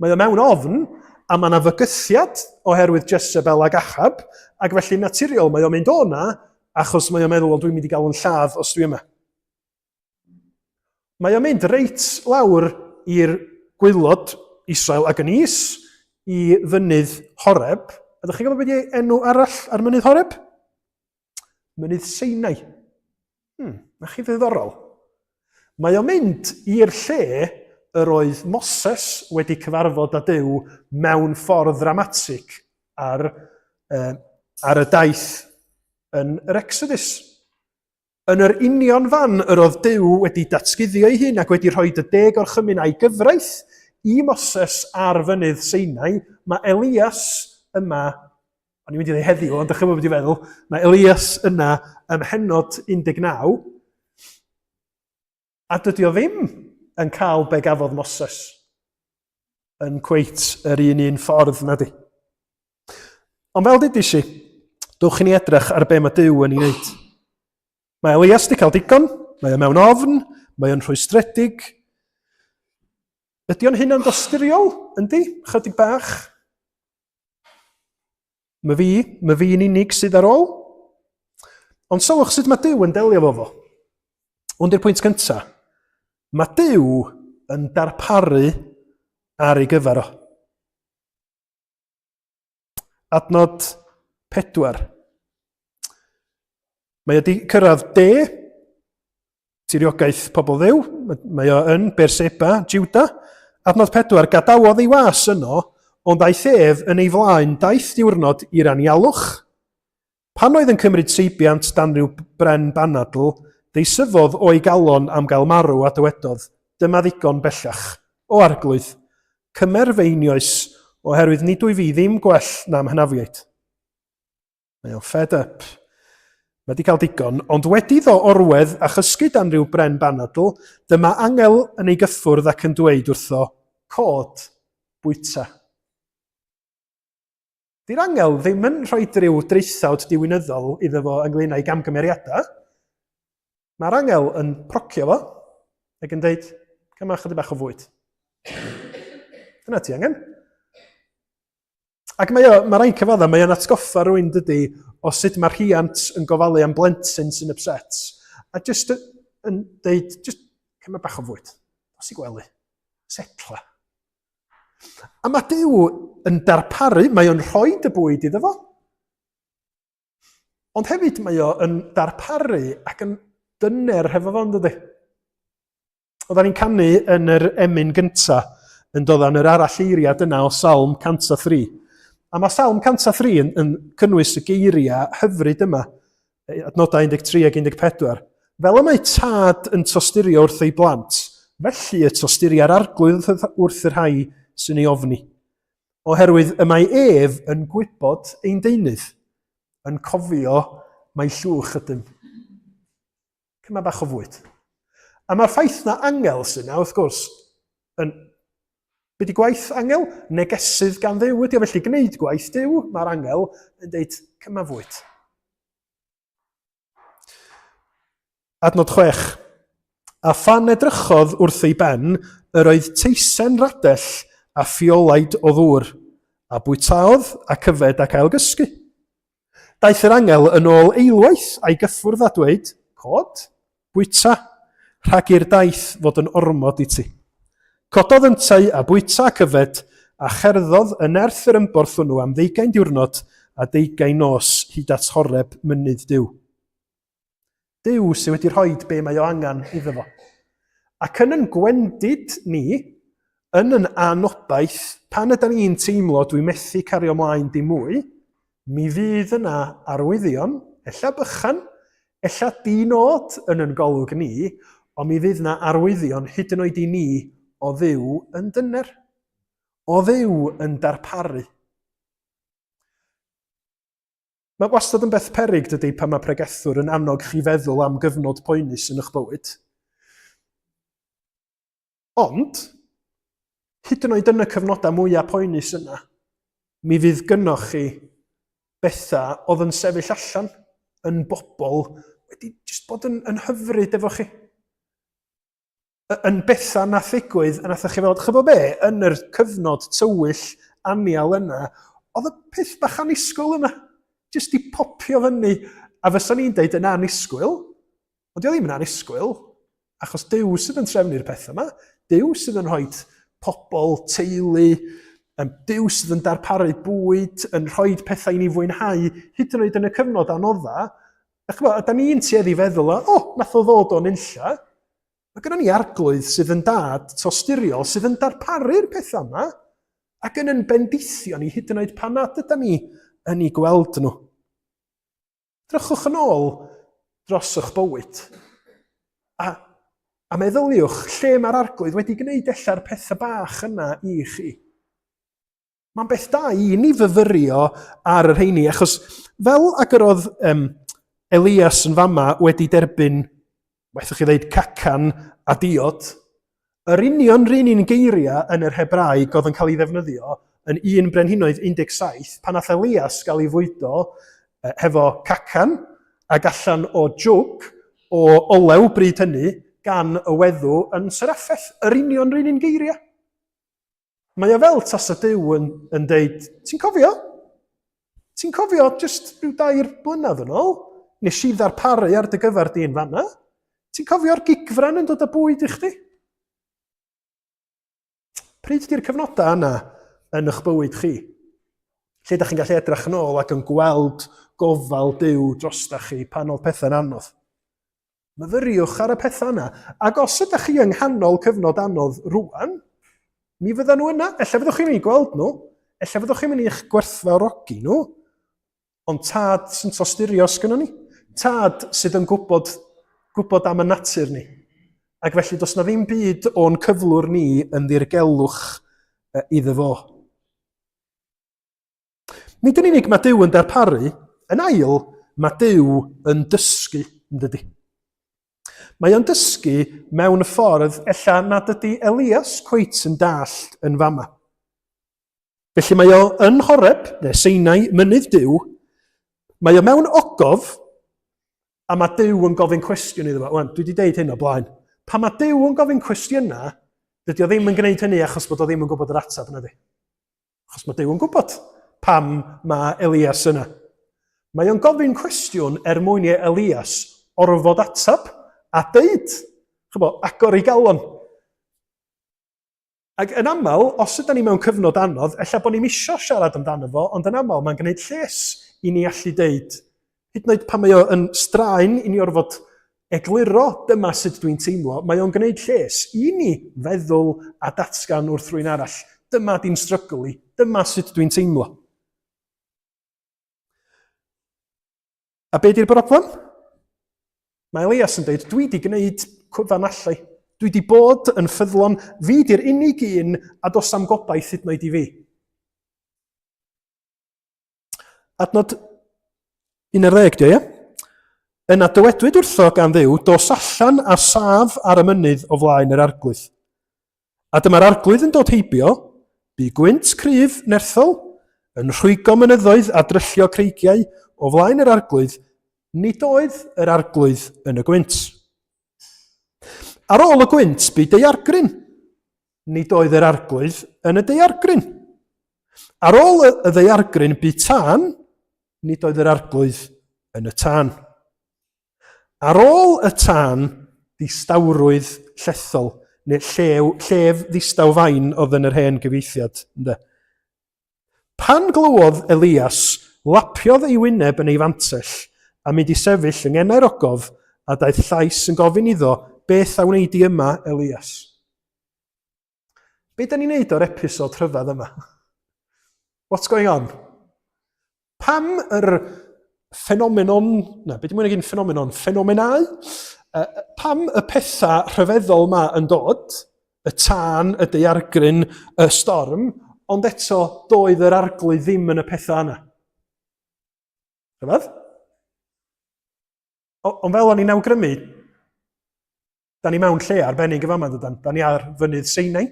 Mae o mewn ofn a mae yna fygythiad oherwydd Jezebel ac Achab ac felly naturiol mae o'n mynd o na achos mae o'n meddwl, wel dwi'n mynd i gael yn lladd os dwi yma. Mae o'n mynd reit lawr i'r gwaelod Israel ac yn is i fynydd Horeb. Ydych chi'n gwybod beth ydy enw arall ar mynydd Horeb? Mynydd Seinai. Na chi ddiddorol. Mae o'n mynd i'r lle yr oedd Moses wedi cyfarfod â Duw mewn ffordd ddramatig ar, ar y daith yn yr Exodus. Yn yr union fan yr oedd Duw wedi datguddio ei hun ac wedi rhoi y deg orchymyn a'i gyfraith i Moses ar fynydd Sinai, mae Elias yma, o'n i'n mynd i ddweud heddiw, ond dych chi'n gwybod beth i feddwl, mae Elias yna ym mhennod 19, a dydy o ddim yn cael be gafodd Moses yn cweit yr un un ffordd na di. Ond fel dudis i, dwch i ni edrych ar be mae Duw yn ei wneud. Mae Elias wedi cael digon, mae o mewn ofn, mae o'n rhwystredig. Ydy o'n hunan dosturiol? Yndi, chydig bach. Mae fi, mae fi'n unig sydd ar ôl. Ond sylwch sut mae Duw yn delio fo fo. Ond i'r pwynt cyntaf, mae Duw yn darparu ar ei gyfer o. Adnod 4. Mae wedi cyrraedd de, tiriogaeth pobl ddew, mae o yn Berseba, Juda. Adnod 4, gadawodd ei was yno, ond aeth ef yn ei flaen daith diwrnod i'r anialwch. Pan oedd yn cymryd seibiant dan ryw bren banadl, deisyfodd o'i galon am gael marw a dywedodd, Dyma ddigon bellach. O Arglwydd, cymer fy einioes, oherwydd nid wyf fi ddim gwell na'm hynafiaid. Mae o'n fed up. Mae wedi cael digon, ond wedi iddo orwedd a chysgu dan ryw bren banadl, dyma angel yn ei gyffwrdd ac yn dweud wrtho, Cod, bwyta. Di'r angel ddim yn rhoi rhyw draethawd diwinyddol iddo fo ynglyn â'i gamgymeriadau. Mae'r angel yn procio fo ac yn dweud, cyma chydig bach o fwyd. Dyna ti angen. Ac mae o, mae rhaid cyfadda, mae o'n atgoffa rhywun dydy o sut mae rhiant yn gofalu am blentyn sy'n upset. A just yn dweud, just cyma bach o fwyd. Os i gwely. Setla. A mae Duw yn darparu, mae o'n rhoi y bwyd iddo fo. Ond hefyd mae o yn darparu ac yn dyner hefo fo, dydy? Oedden ni'n canu yn yr emyn gynta yn dod yn yr aralleiriad yna o Salm 103. A mae Salm 103 yn, yn cynnwys y geiriau hyfryd yma, adnodau 13 ac 14. Fel y mae tad yn tosturio wrth ei blant, felly y tosturia'r arglwydd wrth y rhai sy'n ei ofni. Oherwydd y mae ef yn gwybod ein deunydd, yn cofio mai llwch ydym. Cyma bach o fwyd. A mae'r ffaith na angel sy'n na, wrth gwrs, yn... Be di gwaith angel? Negesydd gan Dduw ydy o, felly gwneud gwaith Duw, mae'r angel yn deud, cyma fwyd. Adnod 6. A phan edrychodd wrth ei ben, yr oedd teisen radell a ffiolaid o ddŵr, a bwytaodd ac yfed ac ailgysgu. Daeth yr angel yn ôl eilwaith a'i gyffwrdd a dweud, Cod, bwyta, rhag i'r daith fod yn ormod i ti. Cododd yntau a bwyta ac yfed, a cherddodd yn nerth yr ymborth hwnnw am ddeugain diwrnod a deugain nos hyd at Horeb mynydd Duw. Duw sydd wedi rhoi be mae o angen iddo fo. Ac yn yn gwendid ni, yn yn anobaith, pan ydy ni'n teimlo dwi methu cario mlaen dim mwy, mi fydd yna arwyddion, ella bychan, ella di-nod yn yn golwg ni, ond mi fydd yna arwyddion hyd yn oed i ni o Dduw yn dyner, o Dduw yn darparu. Mae wastad yn beth peryg, dydy, pan mae pregethwr yn annog chi feddwl am gyfnod poenus yn eich bywyd. Ond, hyd yn oed yn y cyfnodau mwyaf poenus yna, mi fydd gynnoch chi bethau oedd yn sefyll allan yn bobl wedi just bod yn, yn hyfryd efo chi. yn bethau nath ddigwydd, a nathoch chi feddwl, chybod be, yn yr cyfnod tywyll anial yna, oedd y peth bach annisgwyl yna, jyst i popio fyny, a fysa ni'n deud yn annisgwyl, ond di o ddim yn annisgwyl, Achos Duw sydd yn trefnu'r pethau yma, Duw sydd yn rhoi pobl, teulu, Duw sydd yn darparu bwyd, yn rhoi pethau i ni fwynhau, hyd yn oed yn y cyfnod anodda. A chybod, da ni'n tueddu feddwl, o, oh, nath o ddod o'n unlla. Mae gennym ni arglwydd sydd yn dad tosturiol, sydd yn darparu'r pethau yma, ac yn yn bendithio ni hyd yn oed pan nad yda ni yn ei gweld nhw. Drychwch yn ôl dros eich bywyd a, a meddyliwch lle mae'r arglwydd wedi gwneud ella'r pethau bach yna i chi. Mae'n beth da i ni fyfyrio ar y rheini, achos fel ag yr oedd um, Elias yn fama wedi derbyn, wethwch chi ddeud, cacan a diod, Yr union 'run un geiriau yn yr Hebraeg oedd yn cael ei ddefnyddio yn 1 Brenhinoedd 17 pan nath Elias gael ei fwydo hefo cacan ac allan o jwg o olew bryd hynny gan y weddw yn Seraffeth. Yr union 'run un geiriau. Mae o fel tasa Duw yn, yn deud, ti'n cofio? Ti'n cofio jyst rhyw dair blynedd yn ôl? Nes i ddarparu ar dy gyfer di yn fanna. Ti'n cofio'r gigfran yn dod â bwyd i chdi? Pryd di'r cyfnodau yna yn eich bywyd chi? Lle da chi'n gallu edrych yn ôl ac yn gweld gofal Duw drostach chi pan oedd pethau'n anodd? Myfyriwch ar y pethau yna. Ac os ydych chi yng nghanol cyfnod anodd rwan, mi fyddan nhw yna. Ella fyddwch chi'n mynd i gweld nhw, ella fyddwch chi'n mynd i'ch gwerthfawrogi nhw, ond tad sy'n tosturio sgynnon ni. Tad sydd yn gwybod, gwybod am y natur ni. Ac felly does na ddim byd o'n cyflwr ni yn ddirgelwch iddo fo. Nid yn unig mae Duw yn darparu, yn ail, mae Duw yn dysgu, yn dydy. Mae o'n dysgu mewn ffordd ella nad ydy Elias cweit yn dallt yn fama. Felly mae o yn Horeb, neu Seinai, mynydd Duw, mae o mewn ogof, a mae Duw yn gofyn cwestiwn iddo fo. Wan, dwi wedi deud hyn o blaen. Pan mae Duw yn gofyn cwestiynau, dydy o ddim yn gwneud hynny achos bod o ddim yn gwybod yr ateb yna di. Achos mae Duw yn gwybod pam mae Elias yna. Mae o'n gofyn cwestiwn er mwyn i Elias orfod ateb a deud, chybo, agor ei galon. Ac yn aml, os ydyn ni mewn cyfnod anodd, ella bod ni'n isio siarad amdano fo, ond yn aml mae'n gwneud lles i ni allu deud, Hyd yn oed pan mae o yn straen i ni orfod egluro dyma sut dwi'n teimlo, mae o'n gwneud lles i ni feddwl a datgan wrth rwy'n arall, dyma di'n strygl i, dyma sut dwi'n teimlo. A be di'r broblem? Mae Elias yn dweud, dwi di gwneud cwfan allai. Dwi di bod yn ffyddlon, fi di'r unig un a dos am gobaith hyd yn oed i fi. Adnod 11, dio, ie? Yna dywedwyd wrtho gan Dduw, dos allan a saf ar y mynydd o flaen yr arglwydd. A dyma'r arglwydd yn dod heibio, bu gwynt cryf nerthol, yn rhwygo mynyddoedd a dryllio creigiau o flaen yr arglwydd, nid oedd yr arglwydd yn y gwynt. Ar ôl y gwynt bu daeargryn, nid oedd yr arglwydd yn y daeargryn. Ar ôl y ddaeargryn bu tân, nid oedd yr arglwydd yn y tân. Ar ôl y tân, distawrwydd llethol, neu llew, llef ddistaw fain oedd yn yr hen gyfieithiad. Ynde? Pan glywodd Elias, lapiodd ei wyneb yn ei fantell, a mynd i sefyll yng ngenau'r ogof, a daeth llais yn gofyn iddo, Beth a wnei di yma, Elias? Be da ni'n neud o'r episod rhyfedd yma? What's going on? Pam yr ffenomenon, na, beth yw'n un ffenomenon? Ffenomenau? Uh, pam y pethau rhyfeddol yma yn dod, y tân, y daeargryn, y storm, ond eto doedd yr arglwydd ddim yn y pethau yna. Rhyfedd? Ond fel o'n i'n awgrymu, Da ni mewn lle arbennig yn fama, dydan? Da ni ar fynydd Sinai.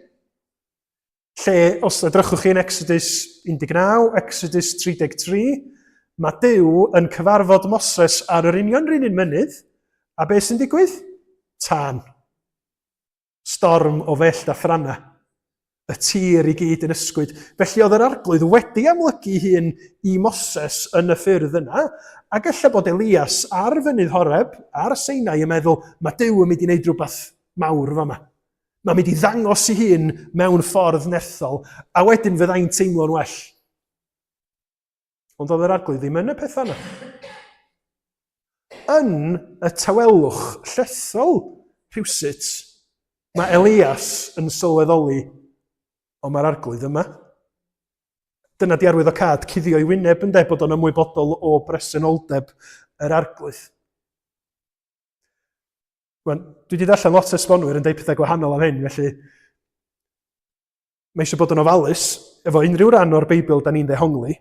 Lle, os edrychwch chi yn Exodus 19, Exodus 33, mae Duw yn cyfarfod Moses ar yr union run un mynydd, a beth sy'n digwydd? Tân. Storm o fellt a thrannau. Y tir i gyd yn ysgwyd. Felly oedd yr arglwydd wedi amlygu hun i Moses yn y ffyrdd yna, ac ella bod Elias ar fynydd Horeb, ar Sinai, yn meddwl, mae Duw yn mynd i wneud rhywbeth. mawr fama. Mae'n mynd i ddangos i hun mewn ffordd nerthol, a wedyn fyddai'n teimlo'n well. Ond oedd yr arglwydd ddim yn y pethau yna. Yn y tawelwch llethol rhywsut, mae Elias yn sylweddoli, ond mae'r arglwydd yma. Dyna di arwyddocâd cuddio i wyneb ynde, bod o'n ymwybodol o bresenoldeb yr arglwydd. Wel, dwi wedi darllen lot o esbonwyr yn deud pethau gwahanol am hyn, felly mae eisiau bod yn ofalus efo unrhyw ran o'r Beibl da ni'n ddehongli.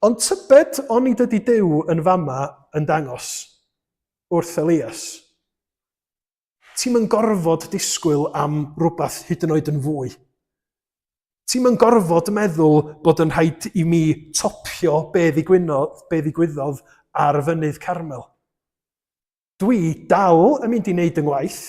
Ond tybed oni dydy Duw yn fama yn dangos wrth Elias. Ti'm yn gorfod disgwyl am rywbeth hyd yn oed yn fwy. Ti'm yn gorfod meddwl bod yn rhaid i mi topio be ddigwynodd, be ddigwyddodd ar fynydd Carmel. Dwi dal yn mynd i wneud yng ngwaith,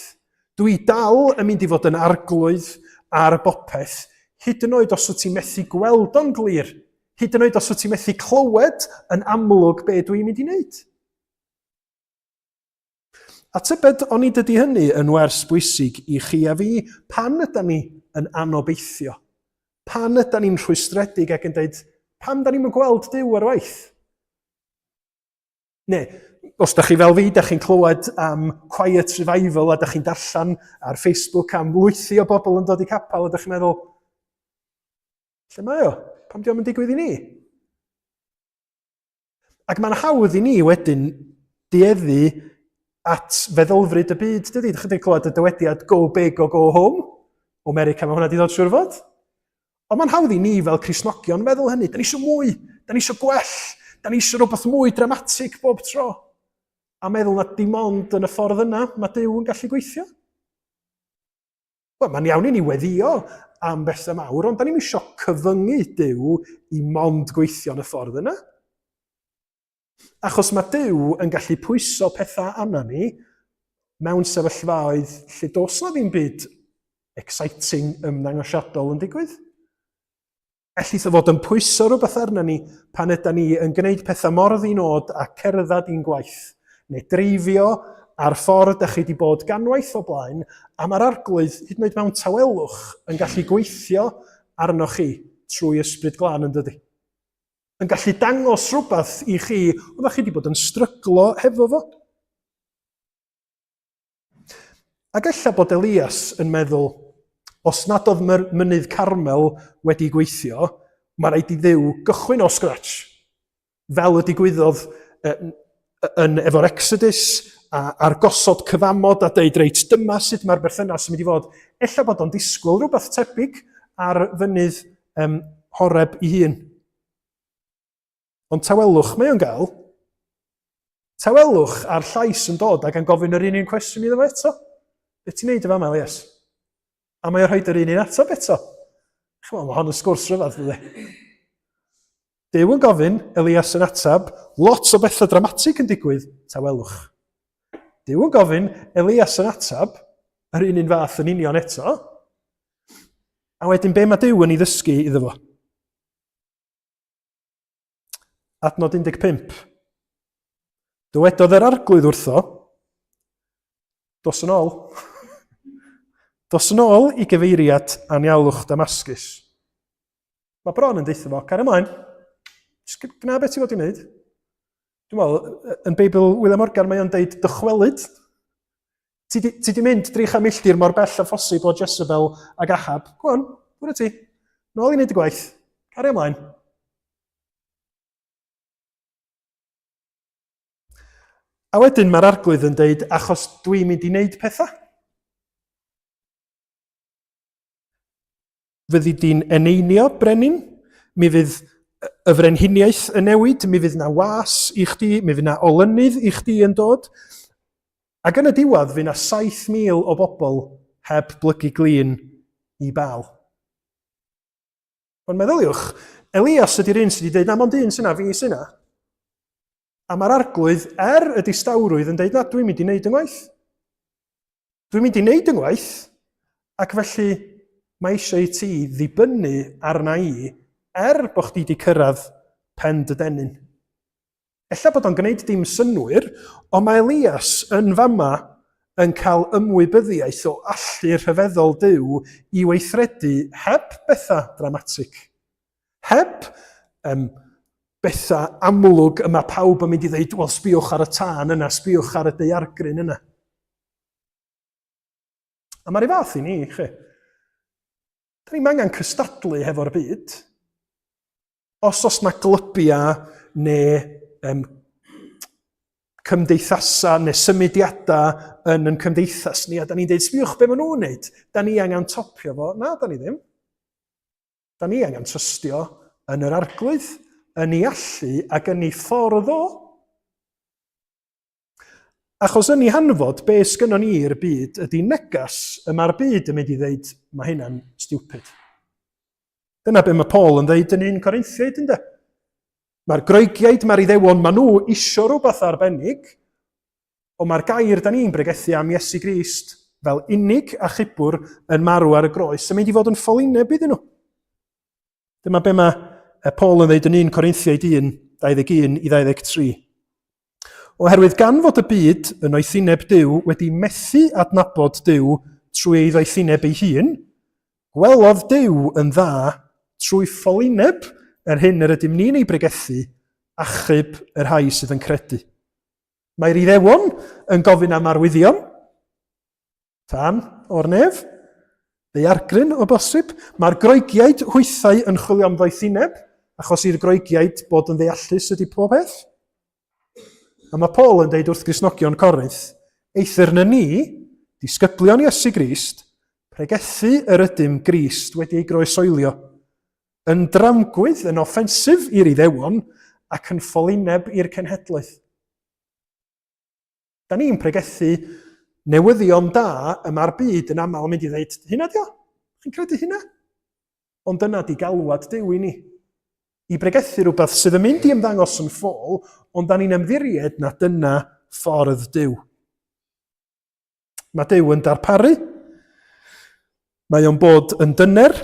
dwi dal yn mynd i fod yn arglwydd ar bopeth, hyd yn oed os wyt ti'n methu gweld o'n glir, hyd yn oed os wyt ti'n methu clywed yn amlwg be dwi'n mynd i wneud. A tybed onid ydy hynny yn wers bwysig i chi a fi pan ydan ni yn anobeithio? Pan ydan ni'n rhwystredig ac yn dweud, pam da ni'm yn gweld Duw ar waith? Neu, os da chi fel fi, da chi'n clywed am quiet revival a da chi'n darllen ar Facebook am lwythi o bobl yn dod i capel a da chi'n meddwl, lle mae o? Pam di o'm yn digwydd i ni? Ac mae'n hawdd i ni wedyn dueddu at feddylfryd y byd, dydy? Dych chi wedi clywed y dywediad go big or go home? O America mae hwnna wedi dod siwr fod. Ond mae'n hawdd i ni fel Cristnogion meddwl hynny. Da ni eisiau mwy, da ni eisiau gwell, da ni eisiau rhywbeth mwy dramatig bob tro. A meddwl na dim ond yn y ffordd yna mae Duw yn gallu gweithio. Wel, mae'n iawn i ni weddio am bethau mawr, ond da ni'n eisiau cyfyngu Duw i mond gweithio yn y ffordd yna. Achos mae Duw yn gallu pwyso pethau arna ni mewn sefyllfaoedd lle does na ddim byd exciting ymddangosiadol yn digwydd. Ellith o fod yn pwyso rhywbeth arna ni pan yda ni yn gwneud pethau mor ddi-nod a cerdded i'n gwaith, neu dreifio ar ffordd da chi wedi bod ganwaith o blaen, a mae'r arglwydd, hyd yn oed mewn tawelwch, yn gallu gweithio arnoch chi trwy ysbryd glân yn dydy? Yn gallu dangos rhywbeth i chi oeddech chi wedi bod yn stryglo hefo fo. Ac ella bod Elias yn meddwl, os nad oedd mynydd Carmel wedi gweithio, mae rhaid i Dduw gychwyn o scratch. Fel y digwyddodd yn efo'r Exodus a, a'r gosod cyfamod a deud, reit, dyma sut mae'r berthynas yn mynd i fod. Ella bod o'n disgwyl rhywbeth tebyg ar fynydd um, Horeb i hun. Ond tawelwch mae o'n gael. Tawelwch a'r llais yn dod ac yn gofyn yr un un cwestiwn iddo fo eto. Be ti'n neud efo yma, Elias? A mae o'n rhoi yr un un ateb eto. Chymod, mae hon yn sgwrs rhyfedd, dydy. Duw yn gofyn, Elias yn ateb, lot o bethau dramatig yn digwydd, tawelwch. Duw yn gofyn, Elias yn ateb, yr un un fath yn union eto. A wedyn be mae Duw yn ei ddysgu iddo fo? Adnod 15. Dywedodd yr arglwydd wrtho, dos yn ôl. Dos yn ôl i gyfeiriad anialwch Damascus. Mae bron yn deutha fo, car ymlaen. Jyst gwna beth ti fod i wneud. Dwi'n meddwl, yn Beibl William Morgan mae o'n deud dychwelyd. Ti di, ti di mynd 300 milltir mor bell a phosib o Jezebel ag Ahab. Go on, bwrw ti. Nôl i wneud y gwaith. Cario ymlaen. A wedyn mae'r arglwydd yn deud, achos dwi'n mynd i wneud pethau. Fyddi di'n eneinio brenin, mi fydd y frenhiniaeth yn newid, mi fydd na was i chdi, mi fydd na olynydd i chdi yn dod. Ac yn y diwedd, fydd na 7,000 o bobl heb blygu glin i Baal. Ond meddyliwch, Elias ydy'r un sydd wedi dweud, na, mond un sy'n na, fi sy'n na. A mae'r arglwydd, er y distawrwydd, yn dweud, na, dwi'n mynd i wneud yng ngwaith. Dwi'n mynd i wneud yng ngwaith, ac felly mae eisiau i ti ddibynnu arna i, er bod chdi wedi cyrraedd pen dy dennyn. Ella bod o'n gwneud dim synnwyr, ond mae Elias yn fama yn cael ymwybyddiaeth o allu rhyfeddol Duw i weithredu heb bethau dramatig. Heb um, bethau amlwg y mae pawb yn mynd i ddeud, wel, sbïwch ar y tân yna, sbïwch ar y daeargryn yna. A mae'r fath i ni, chi. Da ni'n angen cystadlu hefo'r byd. Os oes na glybiau neu um, cymdeithasau neu symudiadau yn yn cymdeithas ni, a da ni'n dweud, sbïwch be maen nhw'n wneud, da ni angen topio fo. Na, da ni ddim. Da ni angen trystio yn yr arglwydd, yn ei allu ac yn ei ffordd o. Achos yn ei hanfod, be sgynnon ni i'r byd ydy negas y mae'r byd yn mynd i ddeud, mae hynna'n stupid. Dyna be mae Paul yn ddeud yn 1 Corinthiaid, ynddo? Mae'r Groegiaid, mae'r Iddewon, maen nhw isio rhywbeth arbennig, ond mae'r gair da ni'n bregethu am Iesu Grist fel unig achubwr yn marw ar y groes yn mynd i fod yn ffolineb iddyn nhw. Dyma be mae Paul yn dweud yn 1 Corinthiaid 1, 21 i 23. Oherwydd gan fod y byd yn oethineb Duw wedi methu adnabod Duw trwy ei ddoethineb ei hun, gwelodd Duw yn dda trwy ffolineb yr hyn yr ydym ni'n ei bregethu, achub y rhai sydd yn credu. Mae'r Iddewon yn gofyn am arwyddion, Tân o'r nef, ddaeargryn o bosib. Mae'r Groegiaid hwythau yn chwilio am ddoethineb, achos i'r Groegiaid bod yn ddeallus ydy pob peth. A mae Paul yn deud wrth Gristnogion Corinth, eithr na ni, disgyblion Iesu Grist, pregethu yr ydym Grist wedi ei groesoelio, yn dramgwydd, yn offensif i'r Iddewon ac yn ffolineb i'r cenhedloedd. Da ni'n pregethu newyddion da y mae'r byd yn aml yn mynd i ddeud, hynna dio? Chi'n credu hynna? Ond dyna di galwad Duw i ni. I bregethu rhywbeth sydd yn mynd i ymddangos yn ffôl, ond da ni'n ymddiried na dyna ffordd Duw. Mae Duw yn darparu. Mae o'n bod yn dyner.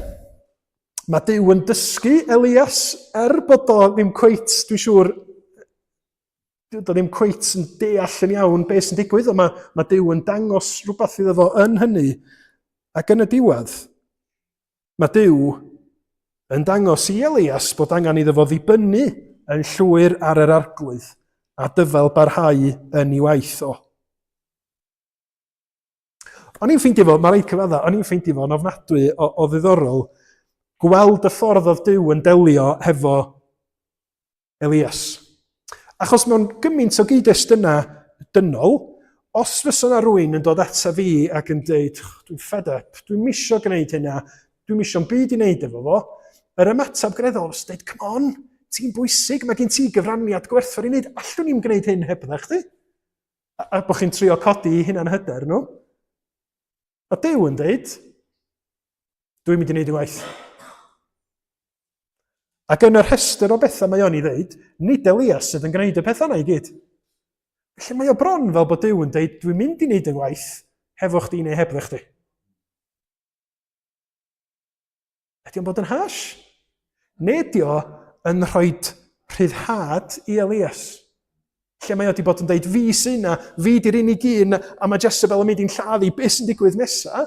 Mae Duw yn dysgu Elias, er bod o ddim cweit, dwi'n siŵr, do ddim cweit yn deall yn iawn beth sy'n digwydd, ond mae, mae Duw yn dangos rhywbeth iddo fo yn hynny. Ac yn y diwedd, mae Duw yn dangos i Elias bod angen iddo fo ddibynnu yn llwyr ar yr arglwydd a dyfal barhau yn ei waith o. O'n i'n ffeindio fo, mae rhaid cyfadda, o'n i'n ffeindio fo'n ofnadwy o, o ddiddorol gweld y ffordd oedd Duw yn delio hefo Elias. Achos mewn gymaint o gyd-destunau dynol, os fysa yna rwy'n yn dod ata fi ac yn dweud, dwi'n fed up, dwi'n misio gwneud hynna, dwi'n misio'n byd i wneud efo fo, yr ymateb greddol fysa dweud, come on, ti'n bwysig, mae gen ti gyfraniad gwerthfawr i wneud, allwn ni'm gwneud hyn heb chdi. A, a bod chi'n trio codi i hunan hyder nhw. A Duw yn dweud, dwi'n mynd i wneud i waith. Ac yn y rhestr o bethau mae o'n i ddeud, nid Elias sydd yn gwneud y pethau yna i gyd. Felly mae o bron fel bod Duw yn dweud, dwi'n mynd i wneud y waith hefo chdi neu hebddo chdi. Ydy o'n bod yn hash? Neu ydy o yn rhoi rhyddhad i Elias? Lle mae o wedi bod yn dweud, fi sy'n na, fi di'r unig un, a mae Jezebel yn mynd i'n lladd i, beth sy'n digwydd nesa?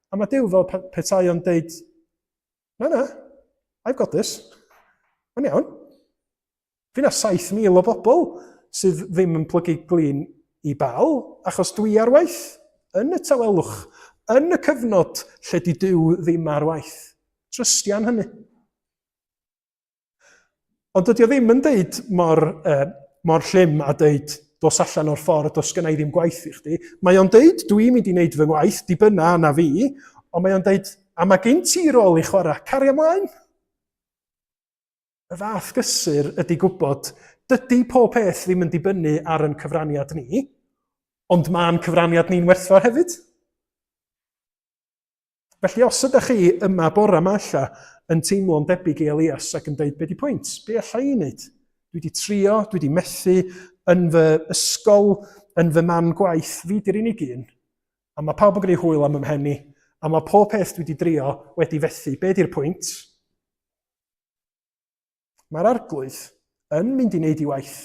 A mae Duw fel petai o'n dweud, na na, I've got this. Mae'n iawn. Fi na 7,000 o bobl sydd ddim yn plygu glin i Baal, achos dwi ar waith, yn y tawelwch, yn y cyfnod lle di Duw ddim ar waith. Trystian hynny. Ond dydy o ddim yn deud mor, eh, mor llym a deud dos allan o'r ffordd, dos gynna i ddim gwaith i chdi. Mae o'n deud, dwi'n mynd i wneud fy ngwaith, dibynna na fi, ond mae o'n deud, a mae gen ti rôl i chwarae, caria ymlaen. Y fath gysur ydy gwybod, dydy pob peth ddim yn dibynnu ar yn cyfraniad ni, ond mae'n cyfraniad ni'n werthfawr hefyd. Felly os ydych chi yma bore yma ella yn teimlo'n debyg i Elias ac yn dweud, be di pwynt? Be alla i wneud? Dwi wedi trio, dwi wedi methu yn fy ysgol, yn fy man gwaith, fi di'r unig un. A mae pawb yn gwneud hwyl am ymhen i, a mae pob peth dwi wedi drio wedi fethu. Be di'r pwynt? Mae'r arglwydd yn mynd i wneud ei waith.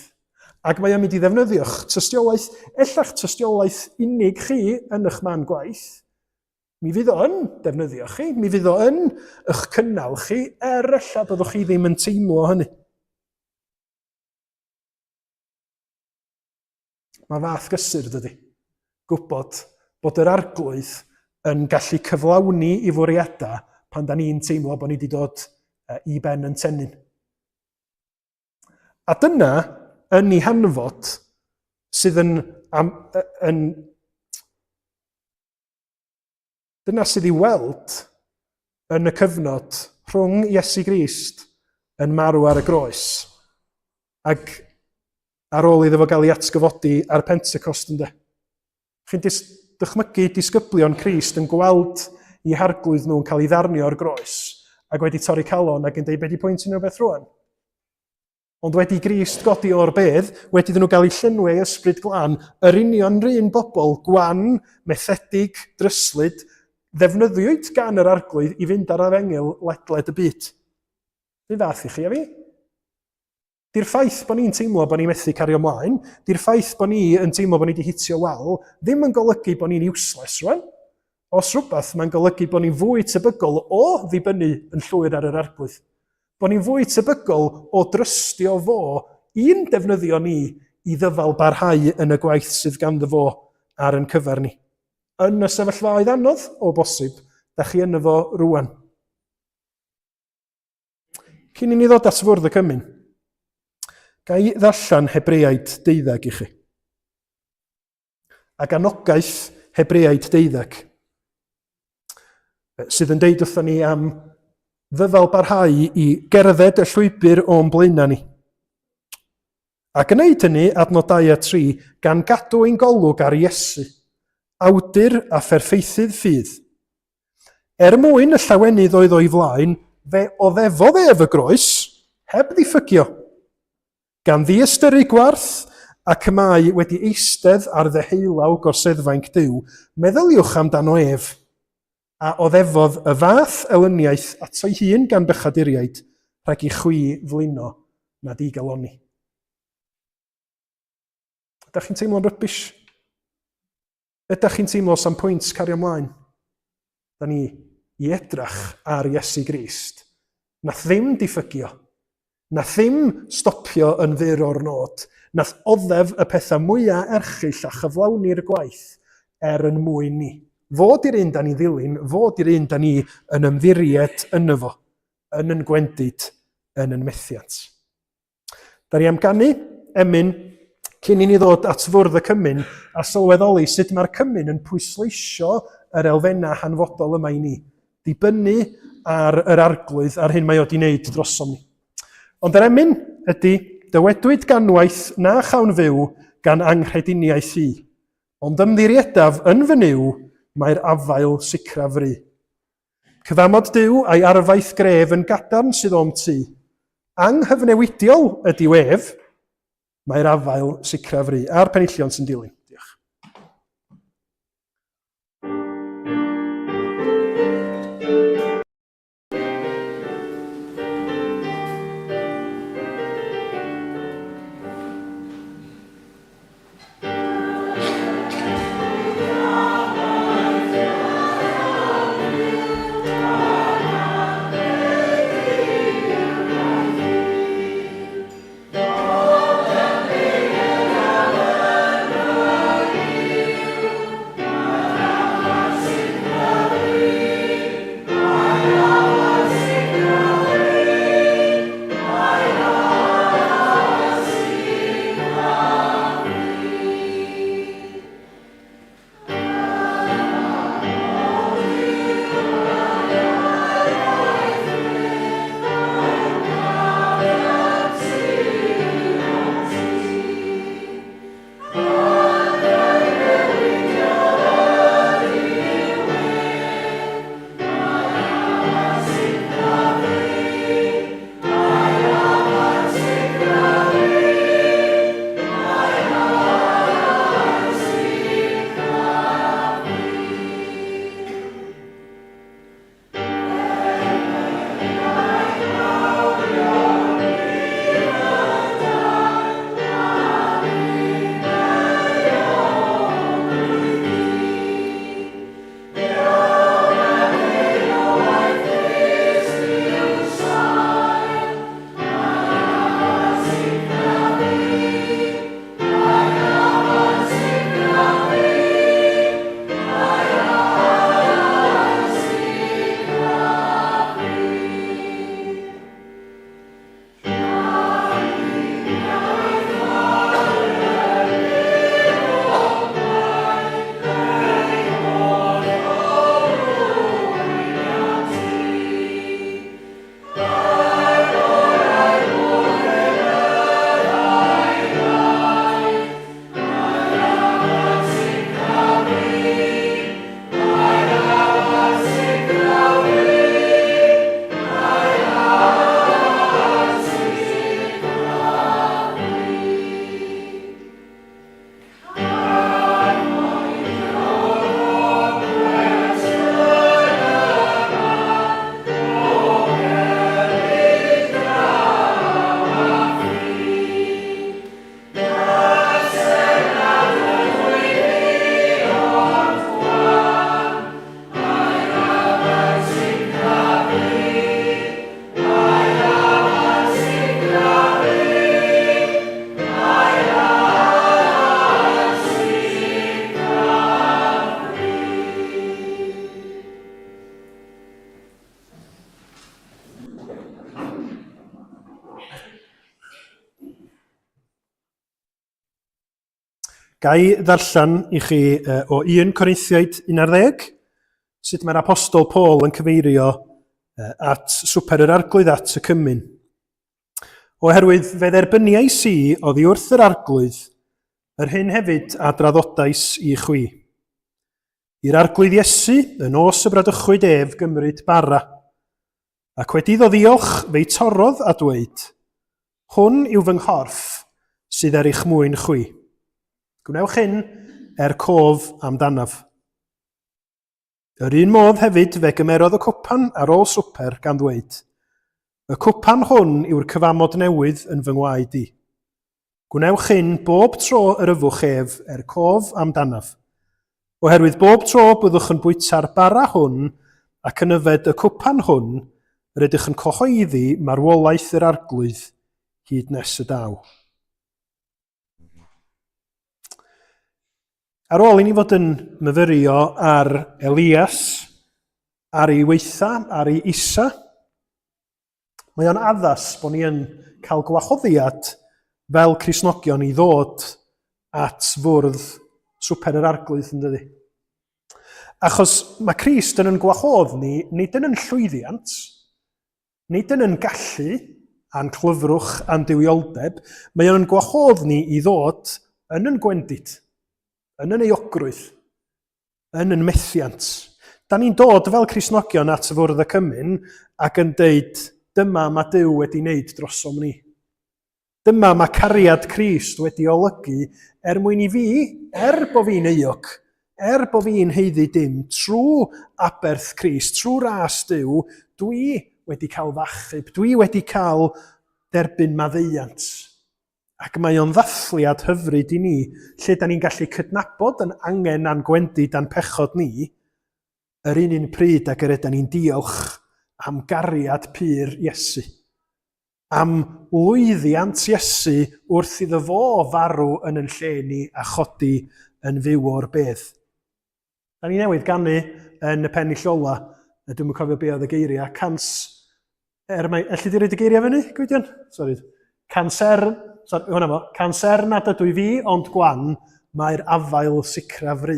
Ac mae o'n mynd i ddefnyddio'ch tystiolaeth, ella'ch tystiolaeth unig chi yn eich man gwaith. Mi fydd o yn defnyddio chi, mi fydd o yn eich cynnal chi, er ella byddwch chi ddim yn teimlo hynny. Mae fath gysur, dydy. Gwybod bod yr arglwydd yn gallu cyflawni i fwriadau pan da ni'n teimlo bod ni wedi dod i ben yn tennyn. A dyna, yn ei hanfod, sydd yn, am, yn dyna sydd i weld yn y cyfnod rhwng Iesu Grist yn marw ar y groes ac ar ôl iddo fo gael ei atgyfodi ar Pentecost ynde. Chi'n dis dychmygu disgyblion Crist yn gweld i harglwydd nhw'n cael ei ddarnio o'r groes ac wedi torri calon ac yn dweud, be di pwynt unrhyw beth rwan? Ond wedi Grist godi o'r bedd, wedi iddyn nhw gael eu llenwi ei ysbryd glân, yr union run bobl, gwan, methedig, dryslyd, ddefnyddiwyd gan yr arglwydd i fynd ar efengyl ledled y byd. Run fath i chi a fi. Di'r ffaith bod ni'n teimlo bod ni'n methu cario ymlaen, di'r ffaith bod ni yn teimlo bod ni wedi hitio wal, ddim yn golygu bod ni'n useless rwan. Os rhywbeth, mae'n golygu bod ni'n fwy tebygol o ddibynnu yn llwyr ar yr arglwydd. Bod ni'n fwy tebygol o drystio fo i'n defnyddio ni i ddyfal barhau yn y gwaith sydd ganddo fo ar yn cyfer ni. Yn y sefyllfaoedd anodd, o bosib, da chi yno fo rwan. Cyn i ni ddod at fwrdd y cymun, ga i ddarllen Hebreaid deuddeg i chi. Ac anogaeth Hebreaid deuddeg, sydd yn deud wrthon ni am ddyfal barhau i gerdded y llwybr o'n blaenau ni. A gwneud hynny, adnod 2 a 3, gan gadw ein golwg ar Iesu, awdur a pherffeithydd ffydd. Er mwyn y llawenydd oedd o'i flaen, fe oddefodd ef y groes, heb ddiffygio. Gan ddiystyru gwarth, ac y mae wedi eistedd ar ddeheulaw gorseddfainc Duw, meddyliwch amdano ef, a oddefodd y fath elyniaeth ato'i hun gan bechaduriaid, rhag i chwi flino na digalonni. Ydych chi'n teimlo'n rybish? Ydych chi'n teimlo sam pwynt cario ymlaen? Da ni i edrach ar Iesu Grist. Nath ddim diffygio. Nath ddim stopio yn fyr o'r nod. Nath oddef y pethau mwyaf erchyll a chyflawni'r gwaith er yn mwyn ni. Fod i'r un da ni ddilyn, fod i'r un da ni yn ymddiried yno fo, yn yn gwendid, yn yn methiant. Da ni am ganu emyn cyn i ni ddod at fwrdd y cymun a sylweddoli sut mae'r cymun yn pwysleisio yr elfennau hanfodol yma i ni. Dibynnu ar yr arglwydd a'r hyn mae o wedi wneud drosom ni. Ond yr emyn ydy, dywedwyd ganwaith na chawn fyw gan anghrediniaeth i, ond ymddiriedaf yn fy Nuw mae'r afael sicraf fry. Cyfamod Duw a'i arfaeth gref yn gadarn sydd o'm tu. Anghyfnewidiol ydyw ef, mae'r afael sicraf fry. A'r penillion sy'n dilyn. Diolch. Ga i ddarllen i chi o 1 Corinthiaid 11, sut mae'r apostol Paul yn cyfeirio at swper yr arglwydd at y cymun. Oherwydd fe dderbyniais i oddi wrth yr arglwydd yr hyn hefyd a draddodais i chwi. I'r arglwydd Iesu, y nos y bradychwyd ef gymryd bara. Ac wedi iddo ddiolch, fe'i torrodd a dweud, Hwn yw fy nghorff sydd er eich mwyn chwi. Gwnewch hyn er cof amdanaf. Yr un modd hefyd fe gymerodd y cwpan ar ôl swper gan ddweud, Y cwpan hwn yw'r cyfamod newydd yn fy ngwaed i. Gwnewch hyn bob tro yr yfwch ef er cof amdanaf. Oherwydd bob tro byddwch yn bwyta'r bara hwn ac yn yfed y cwpan hwn, rydych yn cyhoeddi marwolaeth yr Arglwydd hyd nes y daw. Ar ôl i ni fod yn myfyrio ar Elias, ar ei weitha, ar ei isa, Mae o'n addas bod ni yn cael gwahoddiad fel Cristnogion i ddod at fwrdd swper yr arglwydd, yn dydi? Achos mae Crist yn yn gwahodd ni, nid yn yn llwyddiant, nid yn yn gallu a'n clyfrwch a'n duwioldeb, mae o'n gwahodd ni i ddod yn yn gwendid, yn yn euogrwydd, yn yn methiant. Da ni'n dod fel Cristnogion at fwrdd y cymun ac yn deud, dyma mae Duw wedi wneud drosom ni. Dyma mae cariad Crist wedi olygu er mwyn i fi, er bo fi'n euog, er bo fi'n haeddu dim, trwy aberth Crist, trwy ras Duw, dwi wedi cael f'achub, dwi wedi cael derbyn maddeuant. Ac mae o'n ddathliad hyfryd i ni, lle da ni'n gallu cydnabod yn angen a'n gwendid a'n pechod ni, yr un un pryd ag yr ydan ni'n diolch am gariad pur Iesu. Am lwyddiant Iesu wrth iddo fo farw yn yn lle ni a chodi yn fyw o'r bedd. Da ni newydd ganu yn y pennill ola, a dwi'm yn cofio be oedd y geiriau, cans... Er mae, elli di roid y geiriau fyny, Gwydion? Sori. Canser, sorry, hwnna fo, canser nad ydw i fi, ond gwan, mae'r afael sicra fry.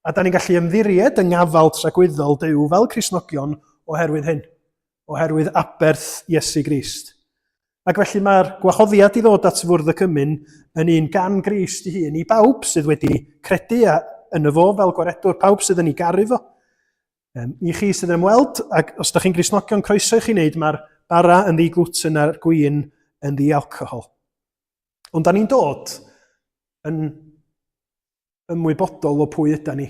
A da ni'n gallu ymddiried yng ngafal tragwyddol Duw fel Cristnogion oherwydd hyn. oherwydd aberth Iesu Grist. Ac felly mae'r gwahoddiad i ddod at fwrdd y cymun yn un gan Grist ei hun i bawb sydd wedi credu a yno fo fel gwaredwr, pawb sydd yn ei garu fo. Um, I chi sydd yn ymweld, ac os ydych chi'n Gristnogion, croeso i chi wneud, mae'r bara yn ddi-glwten a'r gwin yn ddi-alcohol. Ond da ni'n dod yn ymwybodol o pwy yda ni.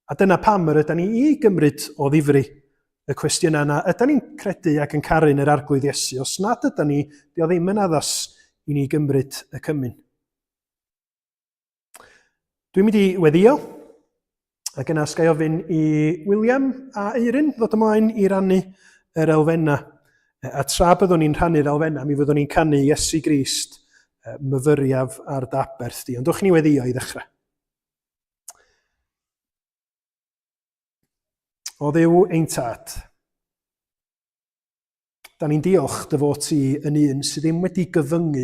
A dyna pam yr yda ni i gymryd o ddifri y cwestiynau yna. Yda ni'n credu ac yn caru yn yr Arglwydd Iesu? Os nad yda ni, di o ddim yn addas i ni gymryd y cymun. Dwi'n mynd i weddio, ac yna os ga i ofyn i William a Eirin ddod ymlaen i rannu yr elfennau. A tra byddwn ni'n rhannu'r elfennau, mi fyddwn ni'n canu Iesu Grist, myfyriaf ar dy aberth di. Ond dwch ni weddio i ddechrau. O Dduw ein tad, da ni'n diolch dy fod ti yn un sydd ddim wedi gyfyngu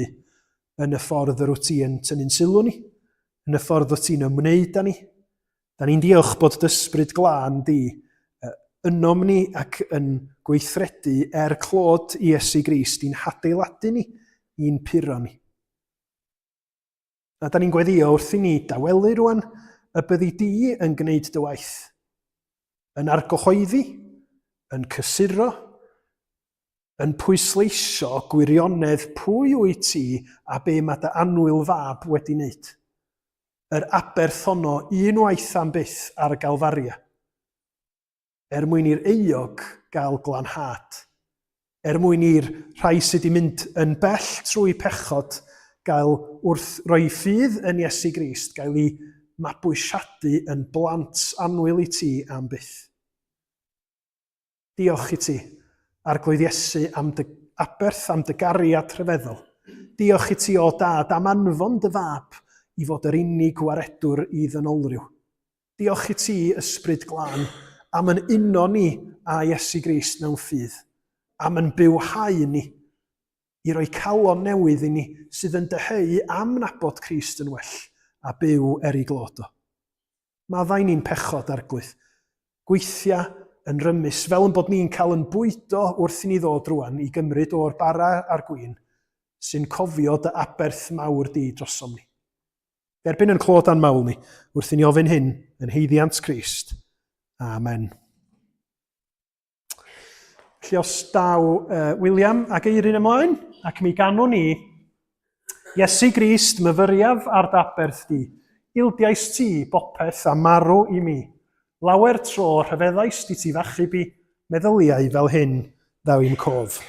yn y ffordd yr wyt ti yn tynnu'n sylw ni, yn y ffordd wyt ti'n ymwneud â ni. Da ni'n diolch bod dysbryd glân di ynom ni ac yn gweithredu er clod i Iesu Grist i'n hadeiladu ni, i'n puro ni. A da ni'n gweddio wrth i ni dawelu rwan y byddi di yn gwneud dy waith, yn argyhoeddi, yn cysuro, yn pwysleisio gwirionedd pwy wyt ti a be mae dy annwyl fab wedi wneud. Yr aberth honno unwaith am byth ar y Galfaria. Er mwyn i'r euog gael glanhad, er mwyn i'r rhai sydd wedi mynd yn bell trwy pechod gael wrth roi ffydd yn Iesu Grist gael eu mabwysiadu yn blant annwyl i ti am byth. Diolch i ti, Arglwydd Iesu, am dy aberth, am dy gariad rhyfeddol. Diolch i ti, o Dad, am anfon dy fab i fod yr unig waredwr i ddynolryw. Diolch i ti, Ysbryd Glân, am yn uno ni â Iesu Grist mewn ffydd, am yn bywhau ni, i roi calon newydd i ni sydd yn dyheu am nabod Crist yn well, a byw er ei glod o. Maddau ni'n pechod, Arglwydd. Gweithia yn rymus, fel yn bod ni'n cael yn bwydo wrth i ni ddod rwan i gymryd o'r bara a'r gwin sy'n cofio dy aberth mawr di drosom ni. Derbyn yn clod a'n mawl ni wrth i ni ofyn hyn yn haeddiant Crist. Amen. Felly os daw uh, William ac Eirin ymlaen, ac mi ganwn ni, Iesu Grist, myfyriaf ar d'aberth di, ildiais ti bopeth a marw i mi. Lawer tro rhyfeddais di ti f'achub i, meddyliau fel hyn ddaw i'm cof.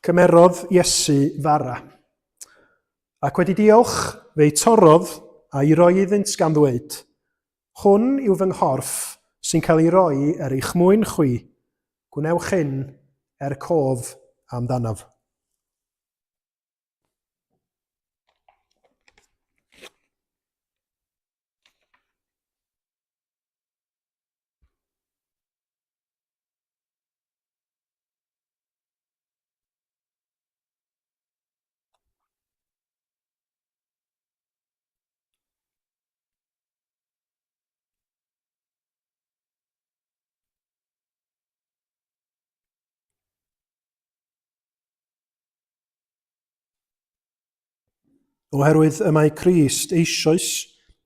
Cymerodd Iesu fara, ac wedi diolch, fe'i torrodd a'i roi iddynt gan ddweud, Hwn yw fy nghorff sy'n cael ei roi er eich mwyn chwi, gwnewch hyn er cof amdanaf. Oherwydd y mae Crist eisoes,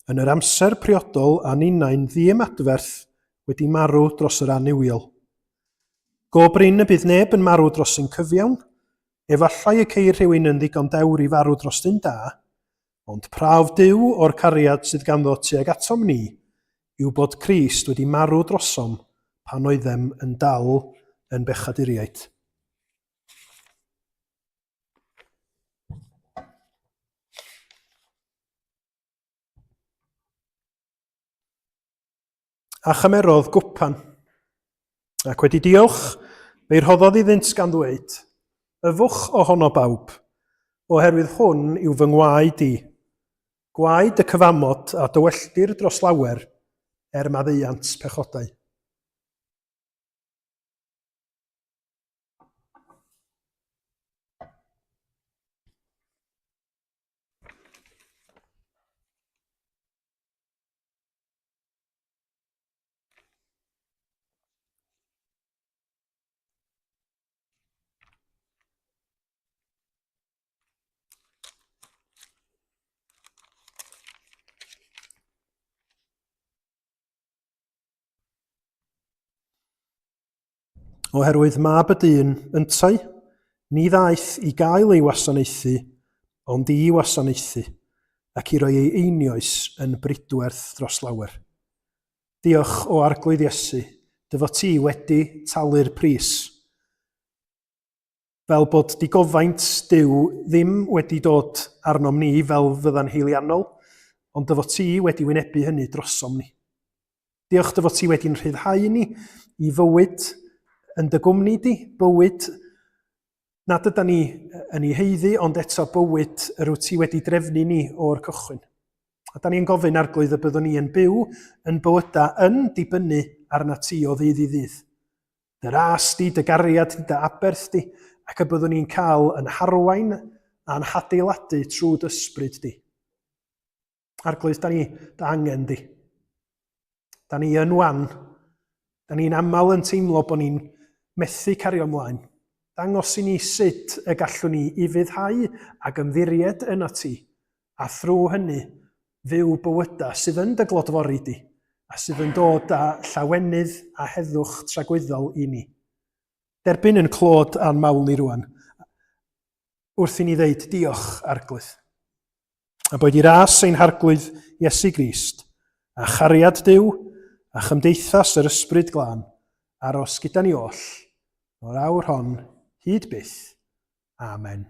yn yr amser priodol a ninnau'n ddiymadferth, wedi marw dros yr annuwiol. Go brin y bydd neb yn marw dros sy'n cyfiawn, efallai y ceir rhywun yn ddigon dewr i farw dros ddyn da, ond prawf Duw o'r cariad sydd ganddo tuag atom ni yw bod Crist wedi marw drosom pan oeddem yn dal yn bechaduriaid. A chymerodd gwpan, ac wedi diolch, fe'i rhoddodd iddynt gan ddweud, Yfwch ohono bawb, oherwydd hwn yw fy ngwaed i, gwaed y cyfamod a dywelltir dros lawer er maddeuant pechodau. Oherwydd mab y dyn, yntau, ni ddaeth i gael ei wasanaethu, ond i wasanaethu, ac i roi ei einioes yn bridwerth dros lawer. Diolch o Arglwydd Iesu, dy fod ti wedi talu'r pris. Fel bod digofaint Duw ddim wedi dod arnom ni fel fydda'n heiliannol, ond dy fod ti wedi wynebu hynny drosom ni. Diolch dy fod ti wedi'n rhyddhau ni i fywyd yn dy gwmni di, bywyd nad yda ni yn ei heiddi, ond eto bywyd yr wyt ti wedi drefnu ni o'r cychwyn. A da ni'n gofyn arglwydd y byddwn ni yn byw yn bywydau yn dibynnu arna ti o ddydd i ddydd. Dy ras di, dy gariad di, dy aberth di, ac y byddwn ni'n cael yn harwain a'n hadeiladu trwy dy ysbryd di. Arglwydd, da ni dy angen di. Da ni yn wan. Da ni'n aml yn teimlo bod ni'n methu cario ymlaen. Dangos i ni sut y gallwn ni ufuddhau ac ymddiried yno ti, a thrwy hynny fyw bywydau sydd yn dy glodfori di, a sydd yn dod â llawenydd a heddwch tragwyddol i ni. Derbyn yn clod a'n mawl ni rwan, wrth i ni ddeud diolch, Arglwydd. A boed i ras ein Harglwydd Iesu Grist, a chariad Duw, a chymdeithas yr Ysbryd Glân, aros gyda ni oll, o'r awr hon, hyd byth. Amen.